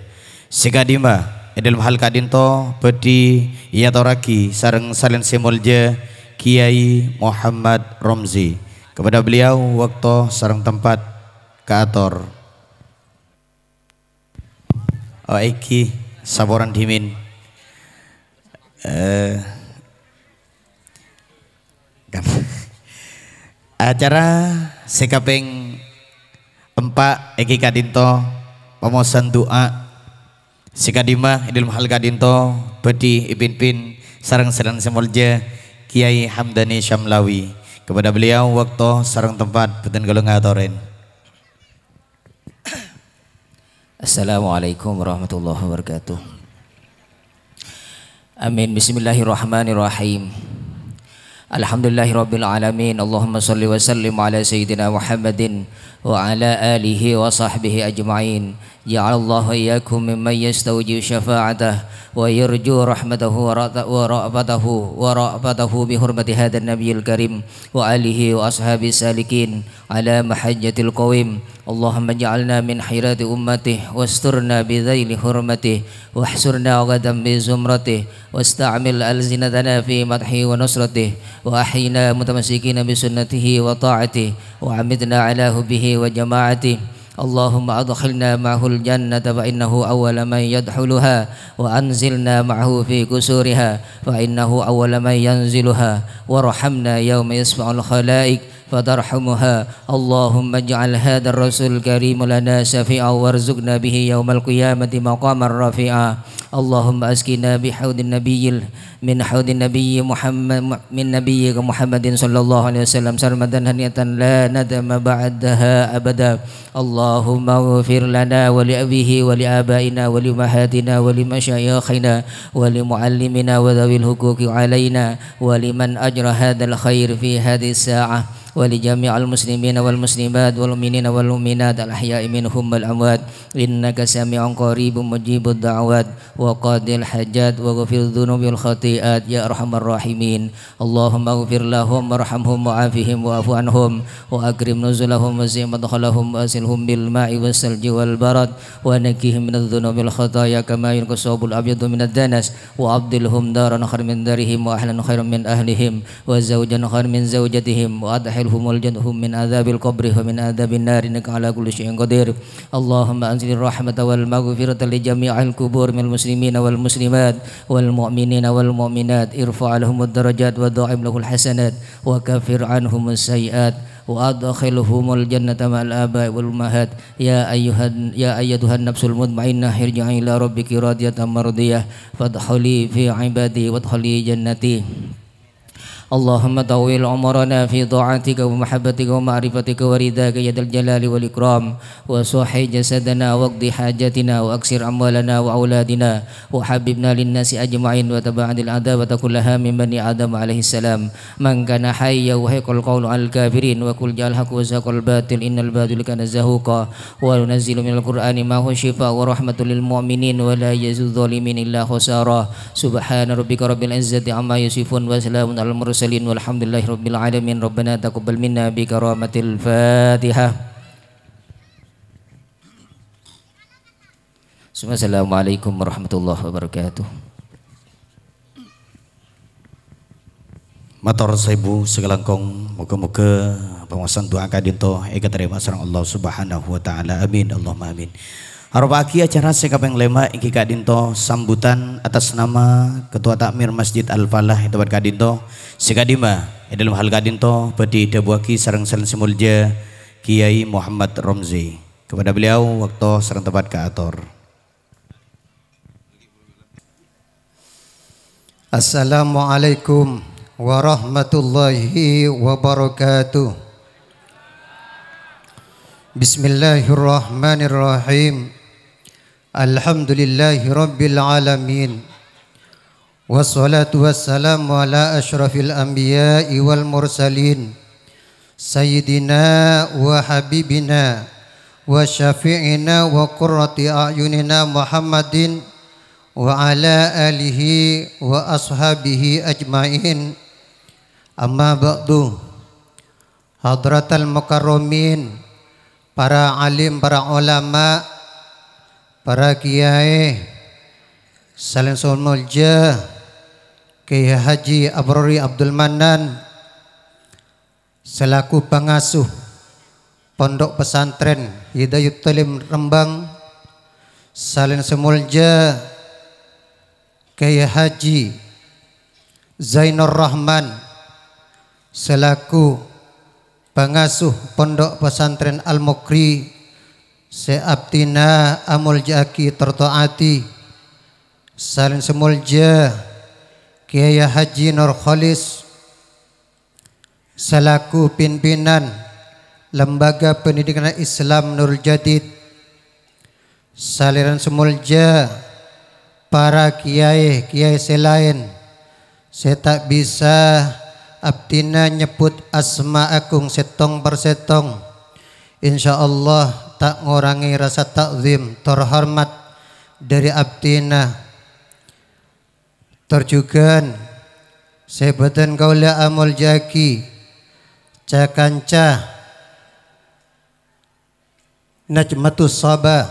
Sè ka'dimma è dhâlem hal ka'dinto bhâdhi èatorraghi sareng salèn sè molja Kiai Muhammad Romzi. Kepada beliau, waktu sareng tempat kaator. Oh, èngghi, saporana dhimèn. Eh, kan. Acara sè kapèng empa' èngghi ka'dinto, pamaosan du'a. Sè ka'dimma è dhâlem hal ka'dinto bhâdhi èpimpin sareng salèn sè molja Kiai Hamdani Syamlawi. Kepada beliau, waktu sareng tempat bhâdhân kaulâ ngatorè. Assalamualaikum warahmatullahi wabarakatuh. Amin. Bismillahirrahmanirrahim. Alhamdulillahirabbil alamin. Allahumma shalli wa sallim ala sayyidina Muhammadin wa ala alihi wa sahbihi ajma'in. Ja'alallahu iyyakum mimman yastawjibu syafa'atah wa yarju rahmatahu wa rata-, wa ra'fatahu, wa ra'fatahu bi hurmati hadan nabiyil karim wa alihi wa ashabi salikin ala mahajjatil qawim. Allahumma ja'alna min khairati ummatih, wasturna bi dhaili hurmatih, wahsurna ghadan bi zumratih, wasta'mil alsinatana fi madhi wa nusratih, wa ahyina mutamassikina bi sunnatihi wa ta'atih, wa amitna ala hubbihi wa jama'atih. Allahumma adkhilna ma'ahul jannata fa innahu awwala man yadkhuluha, wa anzilna ma'ahu fi qusuriha fa innahu awwala man yanziluha, warhamna yawma yashfa'ul khalaik fatarhamuha. Allahumma ij'al hadzal rasul karim lana syafi'a warzuqna bihi yaumal qiyamati maqamar rafi'a. Allahumma asqina bi haudin nabiyil, min haudin nabiyyi Muhammad, min nabiyyika Muhammadin sallallahu alaihi wasallam sarmadan haniyatan la nadama ba'daha abada. Allahumma ighfir lana wa li abihi wa li abaina wa li ummahatina wa li masyayikhina wa li muallimina wa dzawil huquqi alaina wa liman ajra hadzal khair fi hadzis sa'ah. ولجميع المسلمين والمسلمات والمؤمنين والمؤمنات الأحياء منهم والأموات، إنك سميع قريب مجيب الدعوات وقاضي الحاجات وغفر الذنوب والخطيئات يا أرحم الراحمين. اللهم اغفر لهم وارحمهم وعافهم واعف عنهم وأكرم نزلهم ووسع مدخلهم وأغسلهم بالماء والثلج والبرد ونقهم من الذنوب والخطايا كما ينقى الثوب الأبيض من الدنس وأبدلهم دارا خيرا من دارهم وأهلا خيرا من أهلهم وزوجا خيرا من زوجتهم وأدخلهم الجنة من عذاب القبر ومن عذاب النار إنك على كل شيء قدير. اللهم أنزل الرحمة والمغفرة لجميع القبور من المسلمين والمسلمات والمؤمنين والمؤمنات، ارفع لهم الدرجات وضاعف لهم الحسنات وكفر عنهم السيئات وأدخلهم الجنة مع الآباء والأمهات. يا أيها، يا أيتها النفس المطمئنة، ارجعي إلى ربك راضية مرضية، فادخلي في عبادي وادخلي جنتي. اللهم طول عمرنا في طاعتك ومحبتك ومعرفتك ورضاك يا ذا الجلال والإكرام، وصح جسدنا واقض حاجاتنا وأكثر أموالنا وأولادنا وحببنا للناس أجمعين وتبعد العداوة كلها من بني آدم عليه السلام. من كان حيا وحق القول على الكافرين وقل جاء الحق وزهق الباطل إن الباطل كان زهوقا. وننزل من القرآن ما هو شفاء ورحمة للمؤمنين ولا يزيد الظالمين إلا خسارا. سبحان ربك رب العزة عما يصفون وسلام على المرسلين والحمد لله رب العالمين. ربنا تقبل منا بكرامة الفاتحة. Assalamualaikum warahmatullahi wabarakatuh. Mator saèbu sakalangkong, moghâ-moghâ pangowasan du'a ka'dinto èkatarèma sareng Allah Subhanahu wa Ta'ala. Amin, Allahumma amin. Aropa'aghi acara sè kapèng lèma' èngghi ka'dinto sambutan atas nama Ketua Takmir Masjid Al-Falah è tempat ka'dinto, sè ka'dimma è dâlem hal ka'dinto bhâdhi èdhâbuwâghi sareng sè molja Kiai Muhammad Romzi. Kepada beliau, waktu sareng tempat kaator. Assalamualaikum warahmatullahi wabarakatuh. Bismillahirrahmanirrahim. Alhamdulillahirabbil alamin. Wassalatu wassalamu ala asyrafil anbiya'i wal mursalin, sayyidina wa habibina wa syafi'ina wa qurrati a'yunina Muhammadin wa ala alihi wa ashabihi ajma'in. Amma ba'du. Hadratal mukarramin, para alim, para ulama, para kiyaè, salèng sè molja Kiai Haji Abrori Abdul Mannan, selaku pangasuh Pondok Pesantren Hidayut Talim Rembang, salèng sè molja Kiai Haji Zainur Rahman, selaku pangasuh Pondok Pesantren Al-Mukri, sè abdhina amolja'aghi tor ta'ati, salèng sè molja Kiai Haji Nur Kholis, selaku pimpinan Lembaga Pendidikan Islam Nurul Jadid, salèrana sè molja para kiyaè-kiyaè sè laèn sè ta' bisa abdhina nyebbhut asma agung sèttong per sèttong. Insyaallah ta' ngorangè rasa ta'zim tor hormat dhâri abdhina. Tor jhughân sè bhâdhân kaulâ amolja'aghi ca-kanca Najmatus Saba.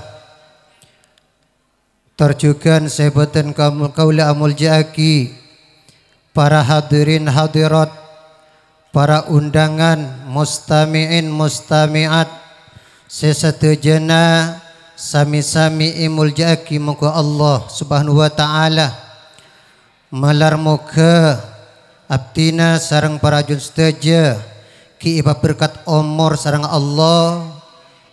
Tor jhughân sè bhâdhân kaum-, kaulâ amolja'aghi para hadirin hadirat, para undangan, mustami'in mustami'at, sè sadhâjâna sami-sami èmolja'aghi mongghu Allah Subhanahu wa Ta'ala. Malar moghâ abdhina sareng para jun sadhâjâ ghi' èpaberkat omor sareng Allah,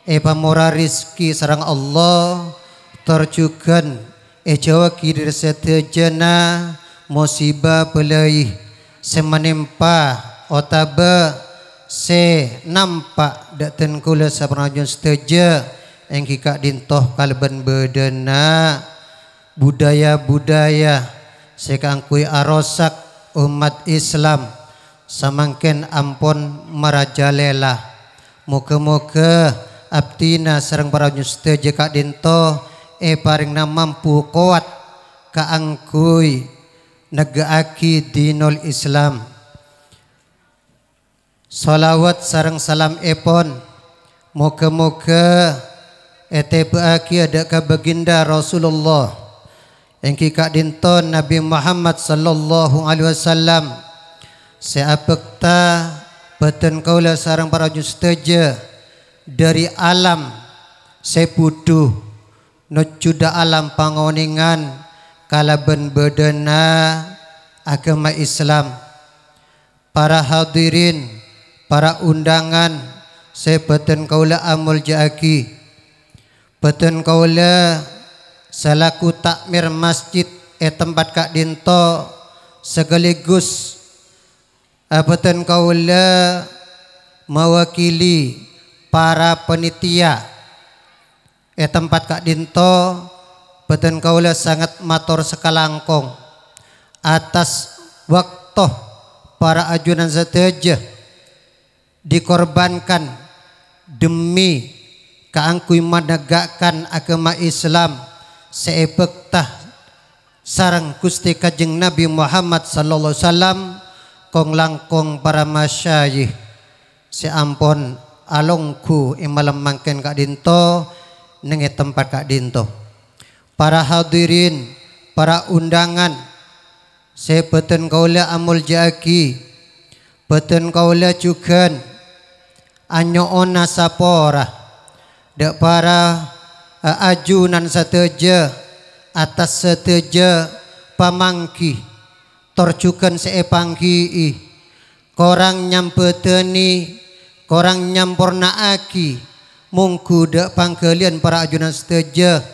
èpamora rejhekkè sareng Allah, tor jhughân èjhâuwâghi dhâri sadhâjâna mosiba bâlâi sè manempa otabâ sè nampa' dhâ'-, dhâ' kaulâ saparajâ sadhâjâ, èngghi ka'dhinto kalabân bâdâna budaya-budaya sè kaangghuy arosak ommat Islam, Samangkèn ampon marajalela. Moghâ-moghâ abdhina sareng para sadhâjâ ka'dhinto èparèngana mampu kowat kaangghuy negghâ'aghi dinul Islam. Shalawat sareng salamèpon moghâ-moghâ ètèbâ'âghi dâ' ka Baginda Rasulullah, èngghi ka'dhinto Nabi Muhammad sallallahu alaihi wasallam, sè abhâkta bhâdhân kaulâ sareng para sadhâjâ dhâri alam sè budhu nojjhu dâ' alam pangonèngan kalabân bâdâna aghâma Islam. Para hadirin, para undangan sè bhâdhân kaulâ amoljâ'âghi. Bhâdhân kaulâ salaku takmir masjid è tempat ka'dhinto, sekaligus, eh, bhâdhân kaulâ mawakili para panitia. È tempat ka'dhinto, bhâdhân kaulâ sanget mator sakalangkong atas wakto para ajunan sadhâjâ dikorbankan demi kaangghuy manegghâ'âghi aghâma Islam sè èbhâkta sareng Ghustè Kanjeng Nabi Muhammad sallallahu alaihi wasallam, kong-langkong para masyayikh sè ampon alongghu è malem mangkèn ka'dhinto neng è tempat ka'dhinto. Para hadirin, para undangan sè bhâdhân kaulâ amoljâ'âghi, bhâdhân kaulâ jhughân anyo'ona sapora dâ' para, eh, ajunan sadhâjâ atas sadhâjâ pamangghi tor jhughân sè èpangghi'i. Korang nyambhâdhâni, korang nyamporna'aghi, mongghu dâ' pangghâliyân para ajunan sadhâjâ.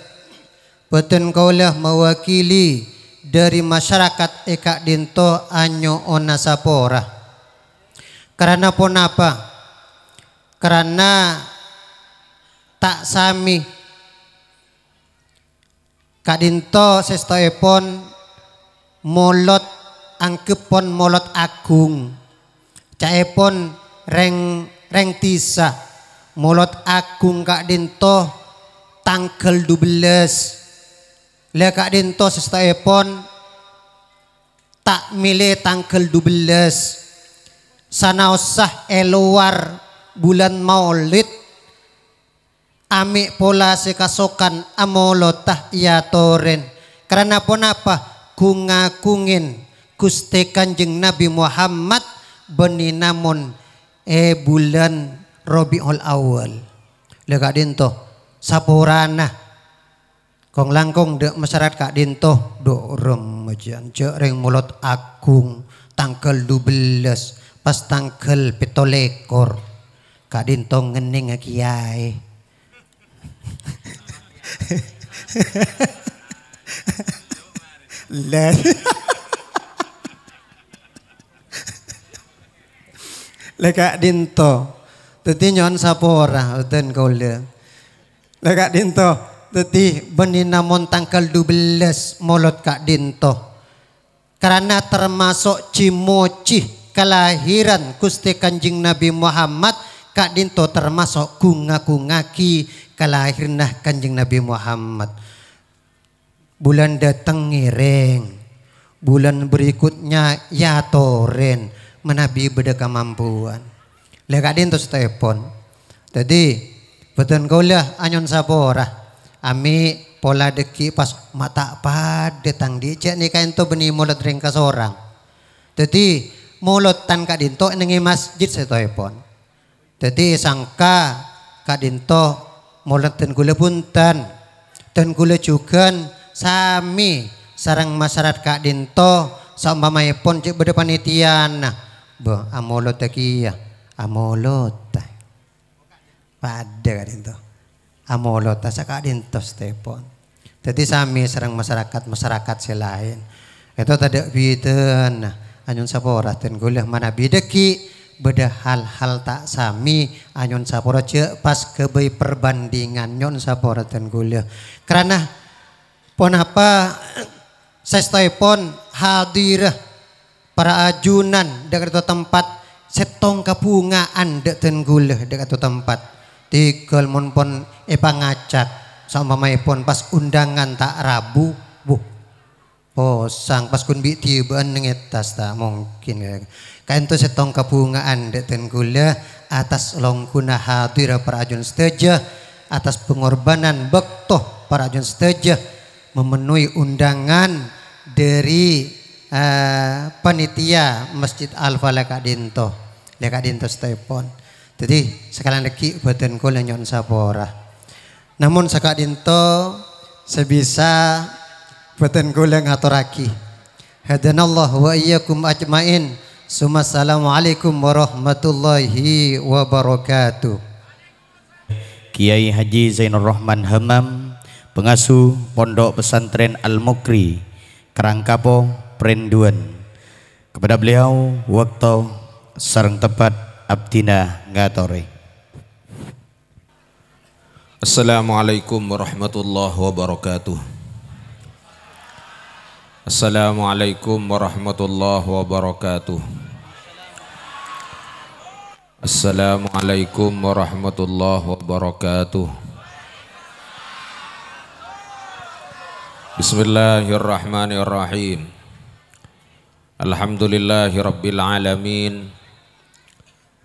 Bhâdhân kaulâ mawakili dhâri masyarakat è ka'dhinto anyo'ona sapora. Karana ponapa? Karana ta' samè. Ka'dhinto sèstoèpon molod angghep pon molod aghung. Ca'èpon rèng, rèng dhisa, molod aghung ka'dhinto tangghâl dubellâs. La ka'dhinto sèstoèpon ta' mèlè tangghâl dubellâs. Sanaossa è lowar bulân Maulid, Amè' pola sè kasokan amolodhâ èyatorè. Karana ponapa? Ghung-ngagungè Ghustè Kanjeng Nabi Muhammad bânnè namong è bulân Rabiul Awal. La ka'dhinto saporana kong-langkong dâ' masyarakat ka'dhinto, dhu' remmajân, jâ' rèng molod aghung tangghâl dubellâs, pas tangghâl pètto lèkor. Ka'dhinto ngennèng kèyaè. La. La ka'dhinto. Dhâddhi nyo'on sapora, bhunten kaulâ. La ka'dhinto. Dhâddhi bânnè namong tangghâl dubellâs molod ka'dhinto. Karana tamaso' jhi-mojhi kalahiran Ghustè Kanjeng Nabi Muhammad, ka'dhinto tamaso' ghung-ngagungaghi kalahiranna Kanjeng Nabi Muhammad. Bulân dâteng ngèrèng, bulân berikutnya èyatorè manabi bâdâ kamampuan. La ka'dhinto sètoèpon. Dhâddhi, bhunten kaulâ anyo'on sapora. Amè' pola dhâggi' pas ma' ta' padâ tang dhi' cè' nèka ènto bânnè molod rèng kasorang. Dhâddhi, molod tan ka'dhinto neng è masjid sètoèpon. Dhâddhi, sangka ka'dhinto molod dân kaulâ bhunten. Dân kaulâ jhughân samè sareng masyarakat ka'dhinto, saompamaèpon cè' bâdâ panitiana. Bâh, amolodhâ kèya, amolodhâ. Padâ ka'dhinto. Amolodhâ saka'dhinto sètoèpon. Dhâddhi samè sareng masyarakat-masyarakat sè laèn. Èto tadâ' bhidhâna. Anyo'on sapora dân kaulâ manabi dhâggi' bâdâ hal-hal ta' samè anyo'on sapora jâ' pas ghâbây perbandhingan nyo'on sapora dân kaulâ. Karana ponapa sèstoèpon hadirâ para ajunan dâ' ka'dinto tempat, sèttong kabhunga'an dâ' dân kaulâ dâ' ka'dinto tempat. Tèghâl mon pon èpangacak, saompamaèpon pas ondhângan ta' rabu, wuh, posang, pas ghun bi' dhibi' bâ'ân neng è attas, ta' mungkin. Ka'dinto sèttong kabhunga'an dâ' dân kaulâ atas longghuna hadir para ajunan sadhâjâ, atas pengorbanan bâkto para ajunan sadhâjâ, memenuhi undangan dari, eh, panitia Masjid Al-Falah ka'dinto, lè ka'dinto sèttèpon. Dhâddhi, sakalèyan lagghi' bhâdhân kaulâ nyo'on sapora. Namong saka'dinto sè bisa bhâdhân kaulâ ngatorraghi. Hadanallah wa iyyakum ajma'in. Summa assalamualaikum warahmatullahi wabarakatuh. Kiai Haji Zainur Rahman Hamam, pengasuh Pondok Pesantren Al-Mukri, Karangkapo, Prenduan. Kepada beliau, waktu sareng tempat abdhina ngatorè. Assalamualaikum warahmatullahi wabarakatuh. Assalamualaikum warahmatullahi wabarakatuh. Assalamualaikum warahmatullahi wabarakatuh. Bismillahirrahmanirrahim. Alhamdulillahirabbil alamin.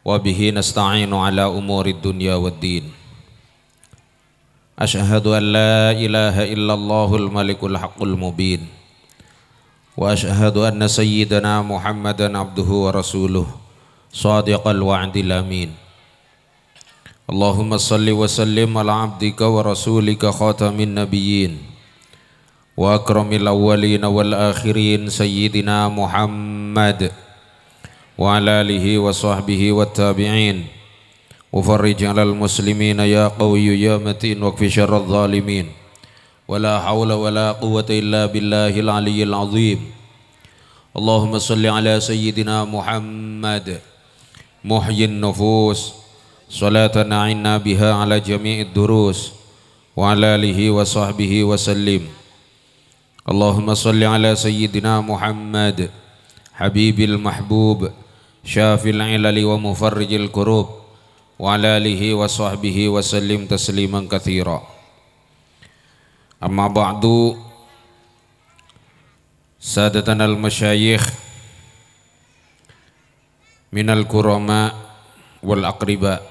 Wa bihi nasta'inu ala umurid dunya waddin. Asyhadu an la ilaha illallahul malikul haqqul mubin. Wa asyhadu anna sayyidana Muhammadan abduhu wa rasuluh, shadiqal wa'dil amin. Allahumma shalli wa sallim ala abdika wa rasulika khatamin nabiyyin wa akramil awwalina wal akhirin sayyidina Muhammad wa ala alihi wa sahbihi wa tabi'in. Wa farrij alal muslimina ya qawiyyu ya matin, wakfi syarraz zalimin. Wa la haula wa la quwwata illa billahil aliyyil azim. Allahumma shalli ala sayyidina Muhammad muhyin nufus, salatan a'inna biha ala jami'id durus, wa ala alihi wa sahbihi wa sallim. Allahumma shalli ala sayyidina Muhammad habibil mahbub, syafil ilali wa mufarrijil kurub, wa ala alihi wa sahbihi wa sallim tasliman katsira. Amma ba'du, sadatanal masyayikh, minal kurama wal aqriba.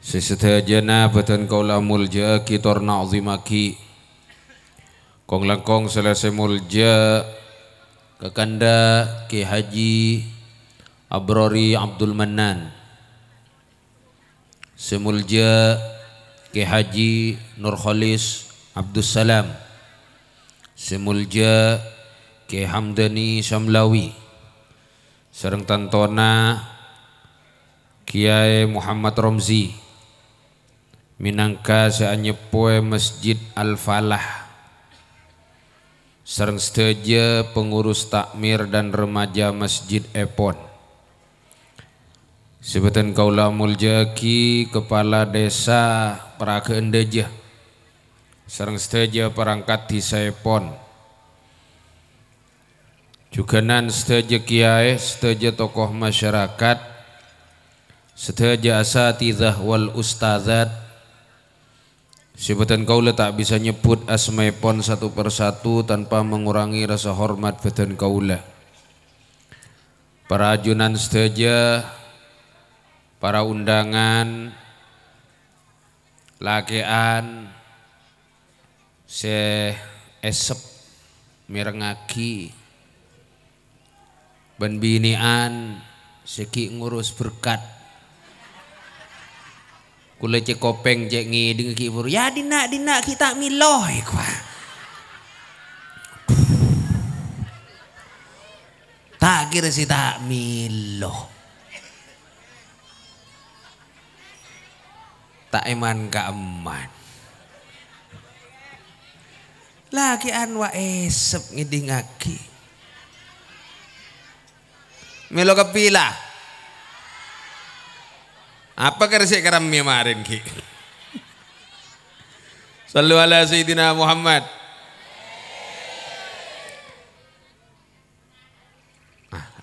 Sè sadhâjâna bhâdhân kaulâ molja'aghi tor na'zimaghi. Kong-langkong sè la sè molja kakanda Kè Haji Abrori Abdul Mannan. Sè molja Kè Haji Nurkholis Abdussalam. Sè molja Kè Hamdani Samlawi. Sareng tantona Kyaè Muhammad Romzi, mènangka sè anyeppowè Masjid Al-Falah, sareng sadhâjâ pengurus takmir dan remaja masjid èpon. Sè bhâdhân kaulâ molja'aghi Kepala Desa Praga Endajâ, sareng sadhâjâ parangkat dhisaèpon. Jhughânan sadhâjâ kyaè, sadhâjâ tokoh masyarakat, sadhâjâ asatidzah wal ustadzat, sè bhâdhân kaulâ ta' bisa nyebbhut asmaèpon satu per satu tanpa mengurangi rasa hormat bhâdhân kaulâ. Para ajunan sadhâjâ, para undangan, lakè'an, sè èsep mèrengngaghi, bân binè'an sè ghi' ngurus berkat. Kulâ cè' kopèng cè' ngèdhing ghi' buru, "Ya, dinna', dinna', ghi' ta' mèlo," èkowa. Ta' kèra sè ta' mèlo. Ta' èman-ka'emman. Lakè'an wa' èsep ngèdhingngaghi. Mèlo kabbhi la. Apa kèra sè èkaremmè marèn ghi'? Shallu ala Sayyidina Muhammad.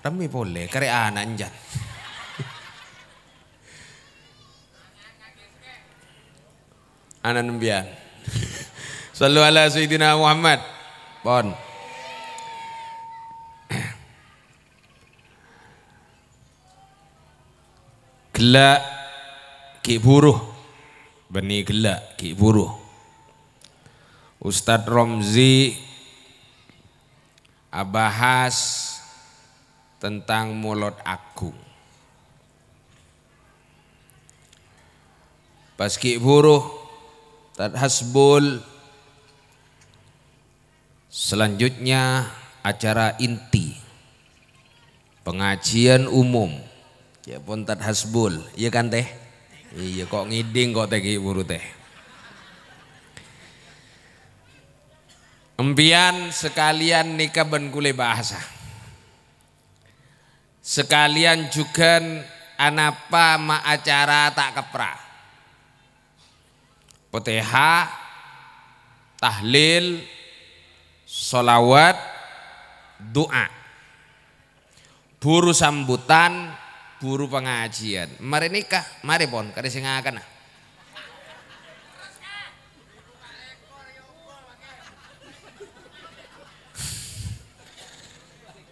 Ramme polè, karè ana' enjân. Ana' nembiyan. Shallu ala Sayyidina Muhammad. Pon. Ghellâ' ghi' bhuru. Bânnè ghellâ' ghi' bhuru. Ustadz Romzi abahas tentang molod agung. Pas ghi' bhuru, Tad Hasbul, selanjutnya acara inti, pengajian umum. Ya pon, Tad Hasbul, iyâ kan, Teh? Iyâ, kok ngèdhing kok, Teh, ghi' bhuru, Teh. Empèyan sakalèyan nèka bân kulâ bahasa. Sakalèyan jhughân anapa ma' acara ta' kapra. Fatihah, tahlil, sholawat, du'a. Bhuru sambutan, bhuru pangajiân. Marè nèka, marè pon, karè sè ngakana.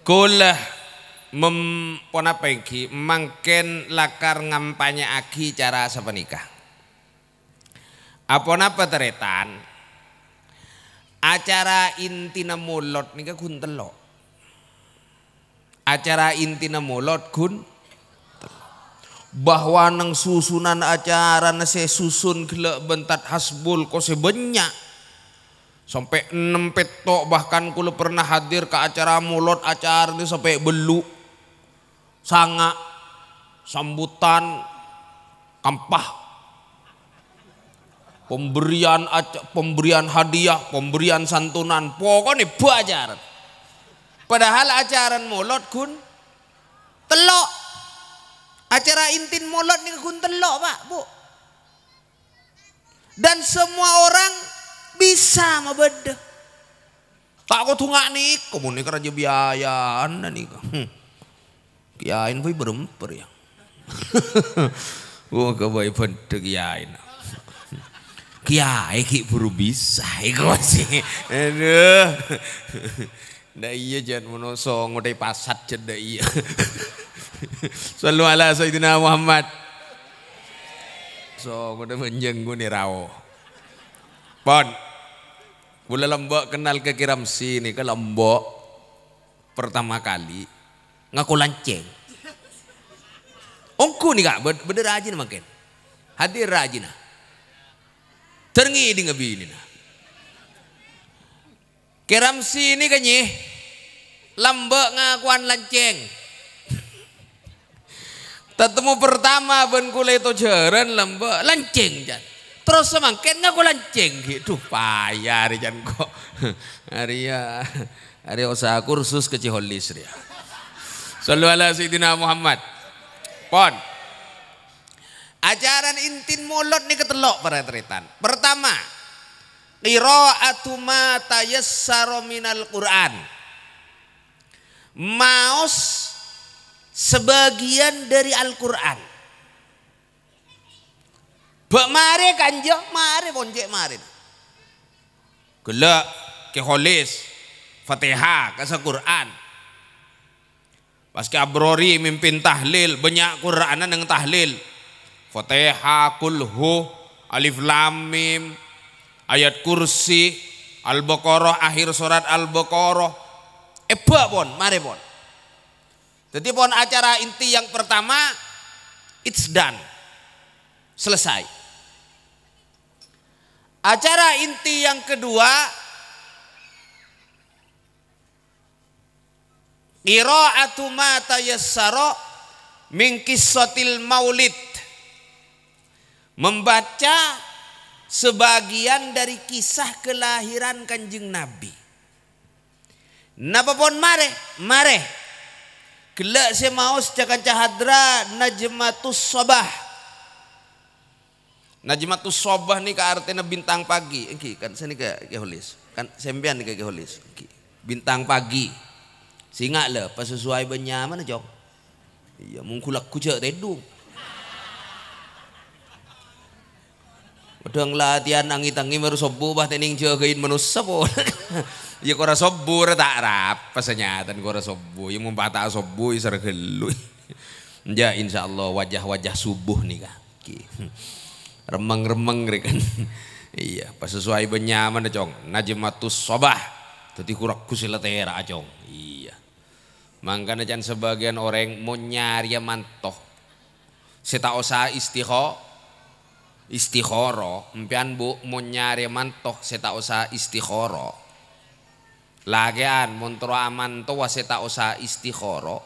Kaulâ mem-, ponapa ènggi, mangkèn lakar ngampanya'aghi cara sapanèka. Aponapa tarètan? Acara intina molod nèka ghun tello'. Acara intina molod ghun bahwa neng susunan acarana sè susun ghellâ' bân Tad Hasbul ko sè bânnya'. Sampè' ennem pètto', bahkan kulâ pernah hadir ka acara molod, acarana sampè' bellu', sanga', sambutan, kampa. Pemberian aca-, pemberian hadiah, pemberian santunan, pokokna bâ' acara. Padahal acara molod ghun tello'. Acara intin molod nèka ghun tello', Pak, Bu. Dan semua orang bisa mabâdâ. Ta' kodhu nga' nèko, mon nèka rajâ biayana nèka. Hmm. Kiyaèna bhâi bârâmper, ya. Wah, kabhâi bâdâ kiyaèna. Kiyaè ghi' bhuru bisa, èko sih. Aduh. Ndak iyâ, jhân mono songo tè pasat, jhân ndak iyâ. Shallu ala Sayyidina Muhammad. Songo tè manjeng ngonè rao. Pon. Kaulâ lambâ' kennal ka Kè Ramsi nèka lambâ' pertama kali ngako lancèng. Ongghu nèka bâd-, bâdâ rajina mangkèn. Hadir rajina. Ter ngèdhingngâ binèna. Kè Ramsi nèka, nyè, lambâ' ngakowan lancèng. Tatemmo pertama bân kaulâ ètojhârân lambâ' lancèng, can. Terros samangkèn ngako lancèng, ghi'. Duh, paya arè, can, ko'. Arèya, arè osa kursus ka Ciholis, rèya. Shallu ala Sayyidina Muhammad. Pon. Acara intin molod nèka tello', para tarètan. Pertama, qira'atu ma tayassara minal Qur'an. Maos sebagian dari Al-Qur'an. Bâ' marè, kanja, marè, pon cè' marè. Ghellâ', Kè Holis, Fatihah, ka sa-Qur'an. Pas Kè Abrori mimpin tahlil, bânnya' Qur'anna neng tahlil. Fatihah, Qul Hu, Alif Lam Mim, Ayat Kursi, Al-Baqarah, akhir surat Al-Baqarah. Èbâ' pon, marè pon. Dhâddhi pon acara inti yang pertama, it's done. Selesai. Acara inti yang kedua, qira'atu ma tayassara min qissatil maulid. Membaca sebagian dari kisah kelahiran Kanjeng Nabi. Napa pon marè? Marè. Ghellâ' sè maos ca-kanca hadra Najmatus Sabah. Najmatus Sobah nèka artèna bintang pagi, ènggi, kan sanèka Kè Holis. Kan sampèyan nèka Kè Holis, ènggi. Bintang pagi. Sènga' la, pas sesuai bân nyamana, Cong. Iyâ, mon ghu-lagghu jhâ' tèdung. Padâ latihan angèt-angèt mèr sobbhu, pas tènèng jâgâin manossa polè. Iyâ, kora sobbhu rè ta' rapa sanyatan kora sobbhu. Iyâ, mon pas ta' sobbhu, iyâ sara ghâllu. Enjâ', insyaallah, wajah-wajah subuh nèka. Ghi. Remmeng-remmeng rè kan. Iyâ, pas sesuai bân nyamana, Cong. Najmatus Sobah. Dhâddhi ghu-lagghu sè la tèra'a, Cong. Iyâ. Mangkana can sabâgiyân orèng mon nyarèya manto sè ta' osa istikho-, istikhara, empèyan, Bu, mon nyarèya manto sè ta' osa istikhara. Lakè'an mon terro amantowa sè ta' osa istikhara,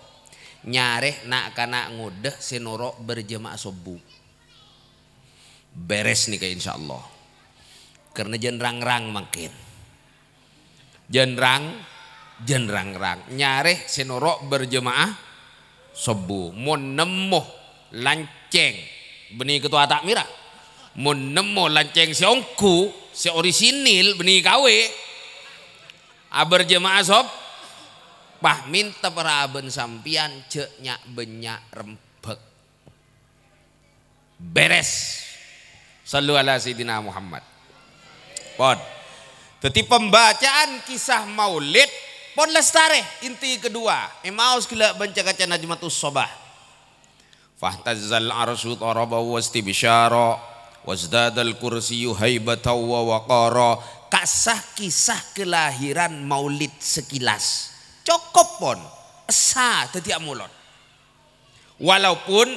nyarè na'-kana' ngodâ sè noro' berjemaah sobbhu. Bèrès nèka insyaallah. Karna jân rang-rang mangkèn. Jân rang-, jân rang-rang. Nyarè sè noro' berjemaah sobbhu. Mon nemmo lancèng, bânnè katowa ta' mèra. Mon nemmo lancèng sè ongghu, sè orisinil, bânnè kawè. Aberjemaah sob-, pas mènta parabân sampèyan jhâ' nya'-bânnya' rembhâk. Bèrès. Shallu ala Sayyidina Muhammad. Pon. Dhâddhi, pembacaan kisah maulid pon lastarè. Inti kedua, èmaos ghellâ' bân ca-kaca Najmatus Sobah. "Fahtazzal arsyu taraban wastibsyara, wazdadal kursiyyu haibatan wa waqara." Kasah kisah kelahiran maulid sekilas. Cokop pon. Essa dhâddhi amolod. Walaupun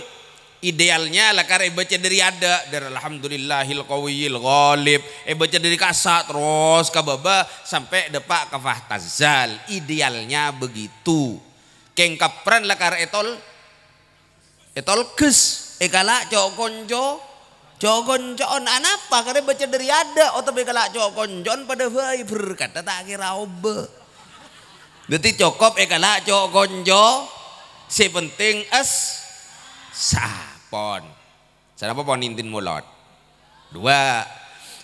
idealnya lakar èbâca dâri adâ', dâri "Alhamdulillahil Qawiyil Ghalib", èbâca dâri kassa' terros ka bâbâ sampè' dâpa' ka "Fahtazzal". Idealnya begitu. Kèng kaprana lakar ètol-, ètolghâs, èkala' co'-konco, co'-konco'on. Anapa karè bâca dâri adâ' otabâ èkala' co'-konco'on padâ bhâi, berkatta ta' kèra obâ. Dhâddhi cokop èkala' co'-konco, sè penting es-, sapon. Sanapa pon intina molod? Dua.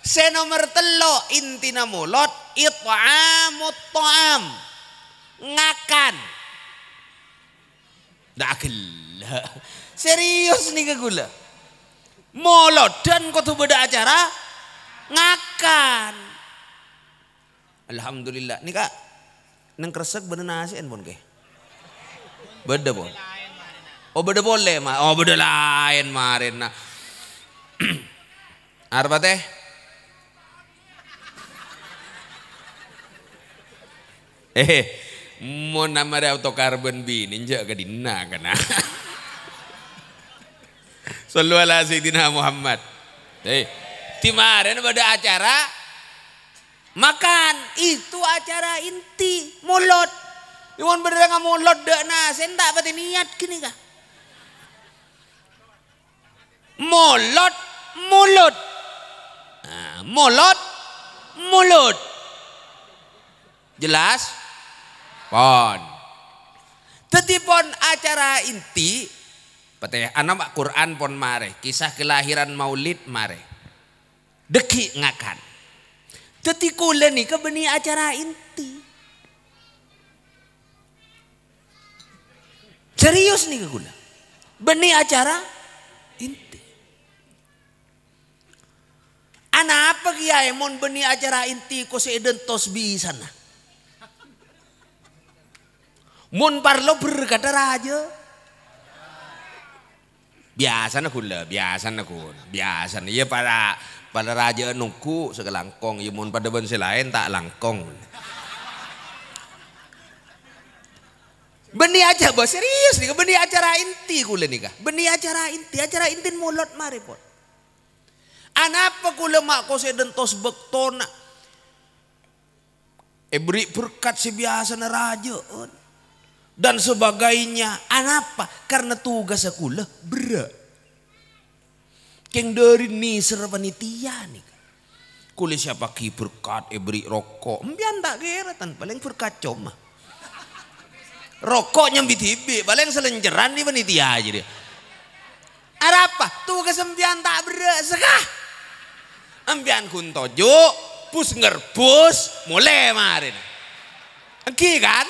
Sè nomer tello' intina molod, it'amut tha'am. Ngakan. Dâ' ghellâ'. Serius nèka ghulâ. Molodhân kodhu bâdâ acara ngakan. Alhamdulillah. Nèka neng kressek bâdâ nasè'en pon, Kè? Bâdâ pon. Oh, bâdâ polè, Ma-, oh, bâdâ laèn marèna. Arapa tè? Eh, mon amarè autokar bân binè, jhâ' ka dinna', kana. Shallu ala Sayyidina Muhammad. Eh, di marèna bâdâ acara makan. Itu acara inti, molod. Mon bâdâ rèng amolod dâ' nasè'en ta' patè niyat ghânèka. Molod, mulud. Nah, molod, mulud. Jelas? Pon. Dhâddhi pon acara inti, patè, ana, Quran pon marè, kisah kelahiran maulid marè. Dâgghi' ngakan. Dhâddhi kaulâ nèka bânnè acara inti. Serius nèka kaulâ. Bânnè acara inti. Anapa kèyaè mon bânnè acara inti ko sè èdântos bisana? Mon parlo berkatta rajâ. Biyasana kaulâ, biyasana kaulâ, biyasana. Iyâ, para, para rajâ'ân ongghu sakalangkong. Iyâ, mon padâ bân sè laèn, ta' langkong. Bânnè aca-, bâ, serius nèka, bânnè acara inti kaulâ nèka. Bânnè acara inti, acara intina molod marè pon. Anapa kaulâ ma' ko sè dântos bâktona? Èberri' berkat sè biyasana rajâ'ân dan sebagainya. Anapa? Karna tugassa kaulâ berrâ'. Kèng dâri nèser panitia nèka. Kaulâ siapaghi berkat, èberri' roko'. Empèyan ta' kèra, tan, palèng berkat coma. Roko' nyambi dhibi', palèng salenceran nè panitia jârèya. Arapa? Tugas empèyan ta' berrâ', sèka. Empèyan ghun toju', bus ngerbus, molè marèna. Èngghi, kan?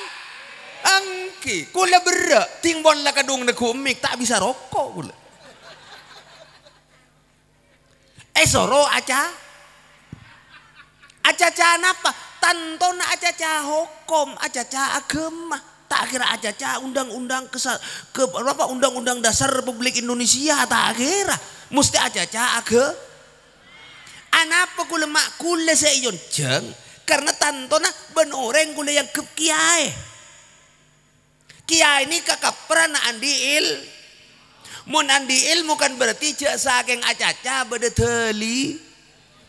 Èngghi, kaulâ berrâ', dhing pon la kadhung neggu' mik, ta' bisa roko' kaulâ. Èsoro aca-, acaca napa? Tantona acaca hokom, acaca aghâma. Ta' kèra acaca undang-undang kesa-, ke-, apa, Undang-Undang Dasar Republik Indonesia, ta' kèra. Mostè acaca agâ-, anapa kaulâ ma' kaulâ sè èyonjhâng? Karna tantona bân orèng kaulâ èangghep kèyaè. Kèyaè nèka kaprana andi' il-, mon andi' èlmo kan berarti jhâ' sakèng acaca bâdâ dâli-,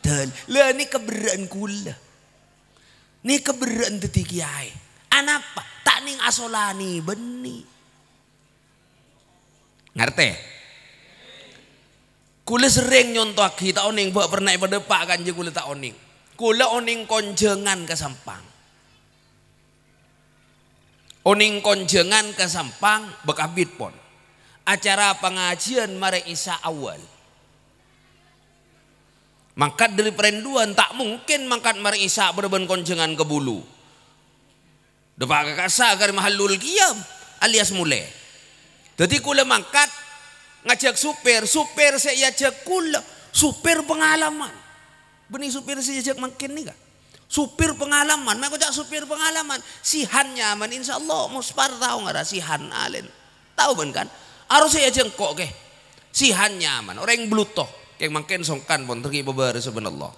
dâli-, la nèka berrâ'ân kaulâ. Nèka berrâ'ân dhâddhi kèyaè. Anapa? Ta' nèng asolanè bânnè. Ngartè? Kaulâ serrèng nyontowaghi, ta' onèng bâ' pernah èpadâpa' kanja kaulâ ta' onèng. Kaulâ onèng konjhângan ka Sampang. Onèng konjhângan ka Sampang bâk abit pon. Acara pangajiyân marè Isya awal. Mangkat dâri Parènduwân, ta' mungkin mangkat marè Isya bârâ bân konjhângan ka Bulu. Dâpa' ka ka'issa' ka Mahallul Qiyam alias molè. Dhâddhi kaulâ mangkat ngajhâk supir, supir sè èajhâk kaulâ, supir pangalaman. Bânnè supir sè èajhâk mangkèn nèka. Supir pangalaman, ma' koca' supir pangalaman. Sihan nyaman, insyaallah, Muspar tao ngara Sihan Alen. Tao bân kan? Aro sè èajhâk engko' kè. Sihan nyaman, orèng Bluto. Kèng mangkèn songkan pon tergi pabârâ, subhanallah.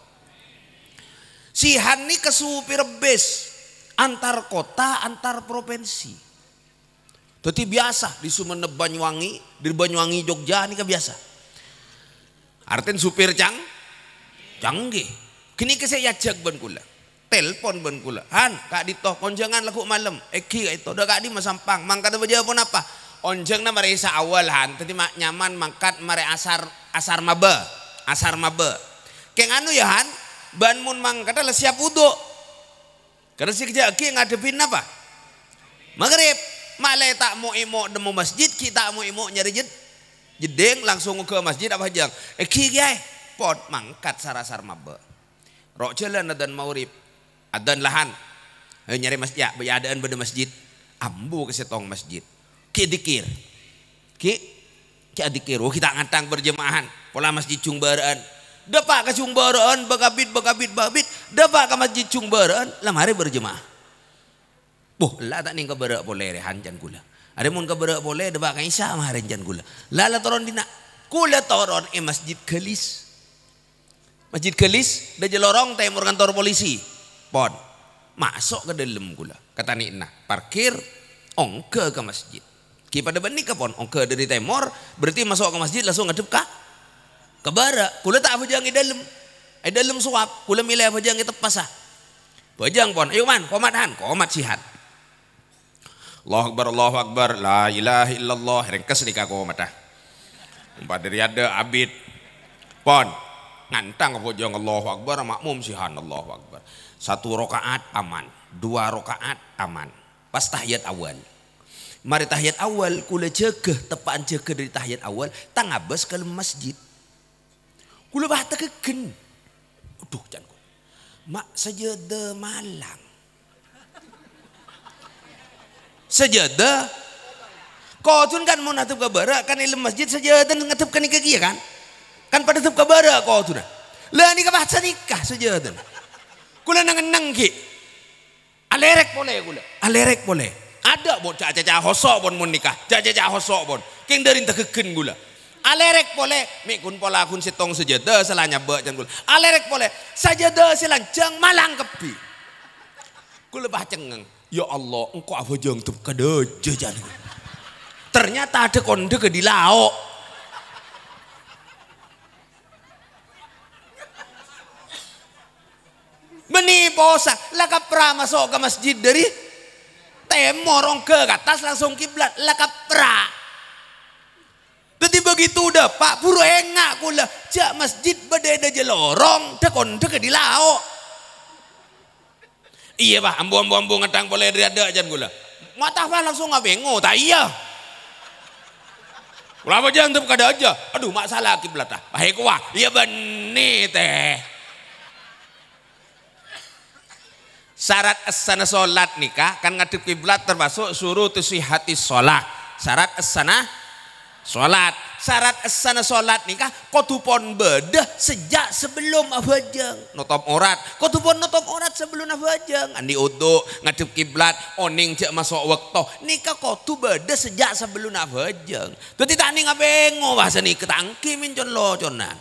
Sihan nèka supir bis antar kota, antar provinsi. Dhâddhi biyasa dâri Sumenep Banyuwangi, dâri Banyuwangi Jogja nèka biyasa. Artèna supir cang-, canggih. Ghânèka sè èajhâk bân kaulâ. Telpon bân kaulâ. "Han, ka'dinto, konjhângan lagghu' malem." Èngghi ka'dinto. "Dâ' ka'dimma Sampang?" "Mangkat bâjâ ponapa?" "Onjhânganna marè Isya awal, Han. Dhâddhi ma-, nyaman mangkat marè Asar, Asar mabâ. Asar mabâ." "Kèng anu yâ, Han, bân mon mangkaddhâ la siap wudu'." Karna sè kejjhâ' ghi' ngadhebbhi napa? Maghrib. Malè ta' mo'-emo' nemmo masjid, ghi' ta' mo'-emo' nyarè jed-, jeddhing, langsung ka masjid abhâjâng. Èngghi kèyaè, pon mangkat sar-asar mabâ. Ro' jhâlân adzan maghrib. Adzan la, Han. Ayo nyarè mas-, yâ, bâ-, è adâ'ân bâdâ masjid. Ambu ka sèttong masjid. Ghi' dzikir. Ghi', ghi' adzikir. Oh, ghi' ta' ngantang berjemaahan. Pola masjid jhung bârâ'ân. Dâpa' ka jhung bârâ'ân, bâkabit, bâkabit, bâkabit. Dâpa' ka masjid jhung bârâ'ân, la marè berjemaah. Boh, ella ta' nèng ka bârâ' polè rè, Han, can kaulâ. Arè mon ka bârâ' polè, dâpa' ka Isya marè, can kaulâ. La, la toron dinna'. Kaulâ toron è Masjid Galis. Masjid Galis, dâjâ lorong tèmor kantor polisi. Pon. Maso' ka dâlem kaulâ. Ka tanè'na. Parkir, ongghâ ka masjid. Ghi' padâ bân nèka pon, ongghâ dâri tèmor, berarti maso' ka masjid langsung ngadhep ka, ka bârâ'. Kaulâ ta' abhâjâng è dâlem. È dâlem sowab, kaulâ mèlè abhâjâng è teppassa. Bhâjâng pon, "Ayo, Man, komat, Han." Komat Sihan. "Allahu Akbar, Allahu Akbar, la ilaha illallah." Rèngkes nèka komatta. Ompa dâri adâ' abit. Pon. Ngantang abhâjâng Allahu Akbar, makmum Sihan Allahu Akbar. Satu rakaat aman, dua rakaat aman. Pas tahiyat awal. Marè tahiyat awal, kaulâ jâgâ, teppa'an jâgâ dâri tahiyat awal, ta' ngabâs ka dâlem masjid. Kaulâ bâ' taghâghghân. Adhu, can kaulâ. Ma' sajâdâ malang. Sajâdâ. Kodhuna kan mon ngadhep ka bârâ', kan è dâlem masjid sajâdâna ngadhep ka nèka kèya, kan? Kan padâ dhep ka bârâ' kodhuna. La nèka pas sanèka sajâdâna. Kaulâ neng-enneng ghi'. Alèrèk polè kaulâ, alèrèk polè. Adâ' pon, jhâ', jhâ', jhâ' hoso' pon mon nèka, jhâ', jhâ', jhâ' hoso' pon. Kèng dâri taghâghghân kaulâ. Alèrèk polè, mè' ghun pola ghun sèttong sajâdâ sala nyabâ can kaulâ. Alèrèk polè, sajâdâ sè lanjhâng malang kabbhi. Kaulâ pas cengngeng, "Ya Allah, engko' abhâjâng dhep ka dâjâ," can kaulâ. Ternyata adâ' kondhâ ka di lao'. Bânnè posa, la kaprah maso' ka masjid dâri tèmor, ongghâ ka attas langsung kiblat, la kaprah. Dhâddhi begitu dâpa', buru enga' kaulâ, jhâ' masjid bâdâ è dâjâ lorong, dâ-kondâ ka di lao'. Iyâ, Pak, ambu, ambu, ambu, ngètang polè dâri adâ', can kaulâ. Mata, Pak, langsung ngabingo, ta' iyâ? Kaulâ abhâjâng dhep ka dâjâ. Adhu, ma' sala kiblatta. Wahai kowa, iyâ bânnè, tè. Syarat essana sholat nèka kan ngadhep kiblat termasuk syurutu sihhatis sholah. Syarat essana sholat. Syarat essana sholat nèka kodhu pon bâdâ sejak sebelum abhâjâng. Notop orat, kodhu pon notop orat sebelum abhâjâng. Andi' udhu, ngadhep kiblat, onèng jhâ' maso' wekto. Nèka kodhu bâdâ sejak sebelum abhâjâng. Dhâddhi ta' nèng apengo, wah, sanèka ta' ènggi mèncon-loconan.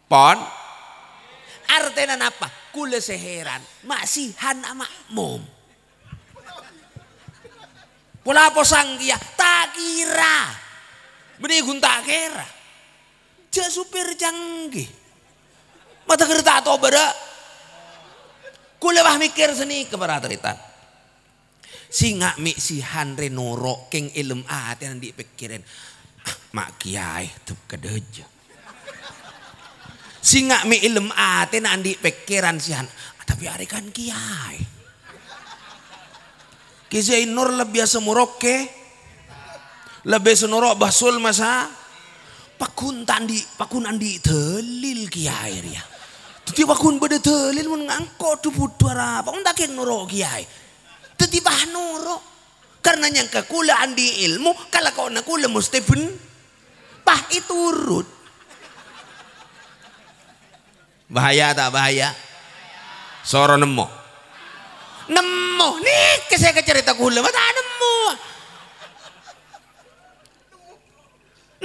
Pon? Artèna napa? Kaulâ sè heran, ma' sihan ama'mom. Pola posang kèya, ta' kèra. Bânnè ghun ta' kèra. Jhâ' supir canggih. Mata ghâr ta' tobârâ. Kaulâ wah mèkkèr sanèka, para tarètan. Sènga' mè' sihan rè noro' kèng è lem atèna andi' pèkkèran, "Ah, ma' kèyaè, dâp ka dâjâ." Sènga' mè' è lem atèna andi' pèkkèran sihan, "Tapè arè kan kèyaè." Kè Zainur lebbi asomoro' kè, lebbi asomoro' Basul masa, pagghun ta' andi', pagghun andi' dalil kèyaè rèya. Dhâddhi pagghun bâdâ dalil mon ngangko' dhu-budhu arapa, mon ta' kèng noro' kèyaè. Dhâddhi, pas noro'. Karna nyangka kaulâ andi' èlmo, kalakowanna kaulâ mostè bhân-, pas èturut. Bahaya ta' bahaya? Soro nemmo. Nemmo. Nèka sè èkacarèta kaulâ, ma' ta' nemmo.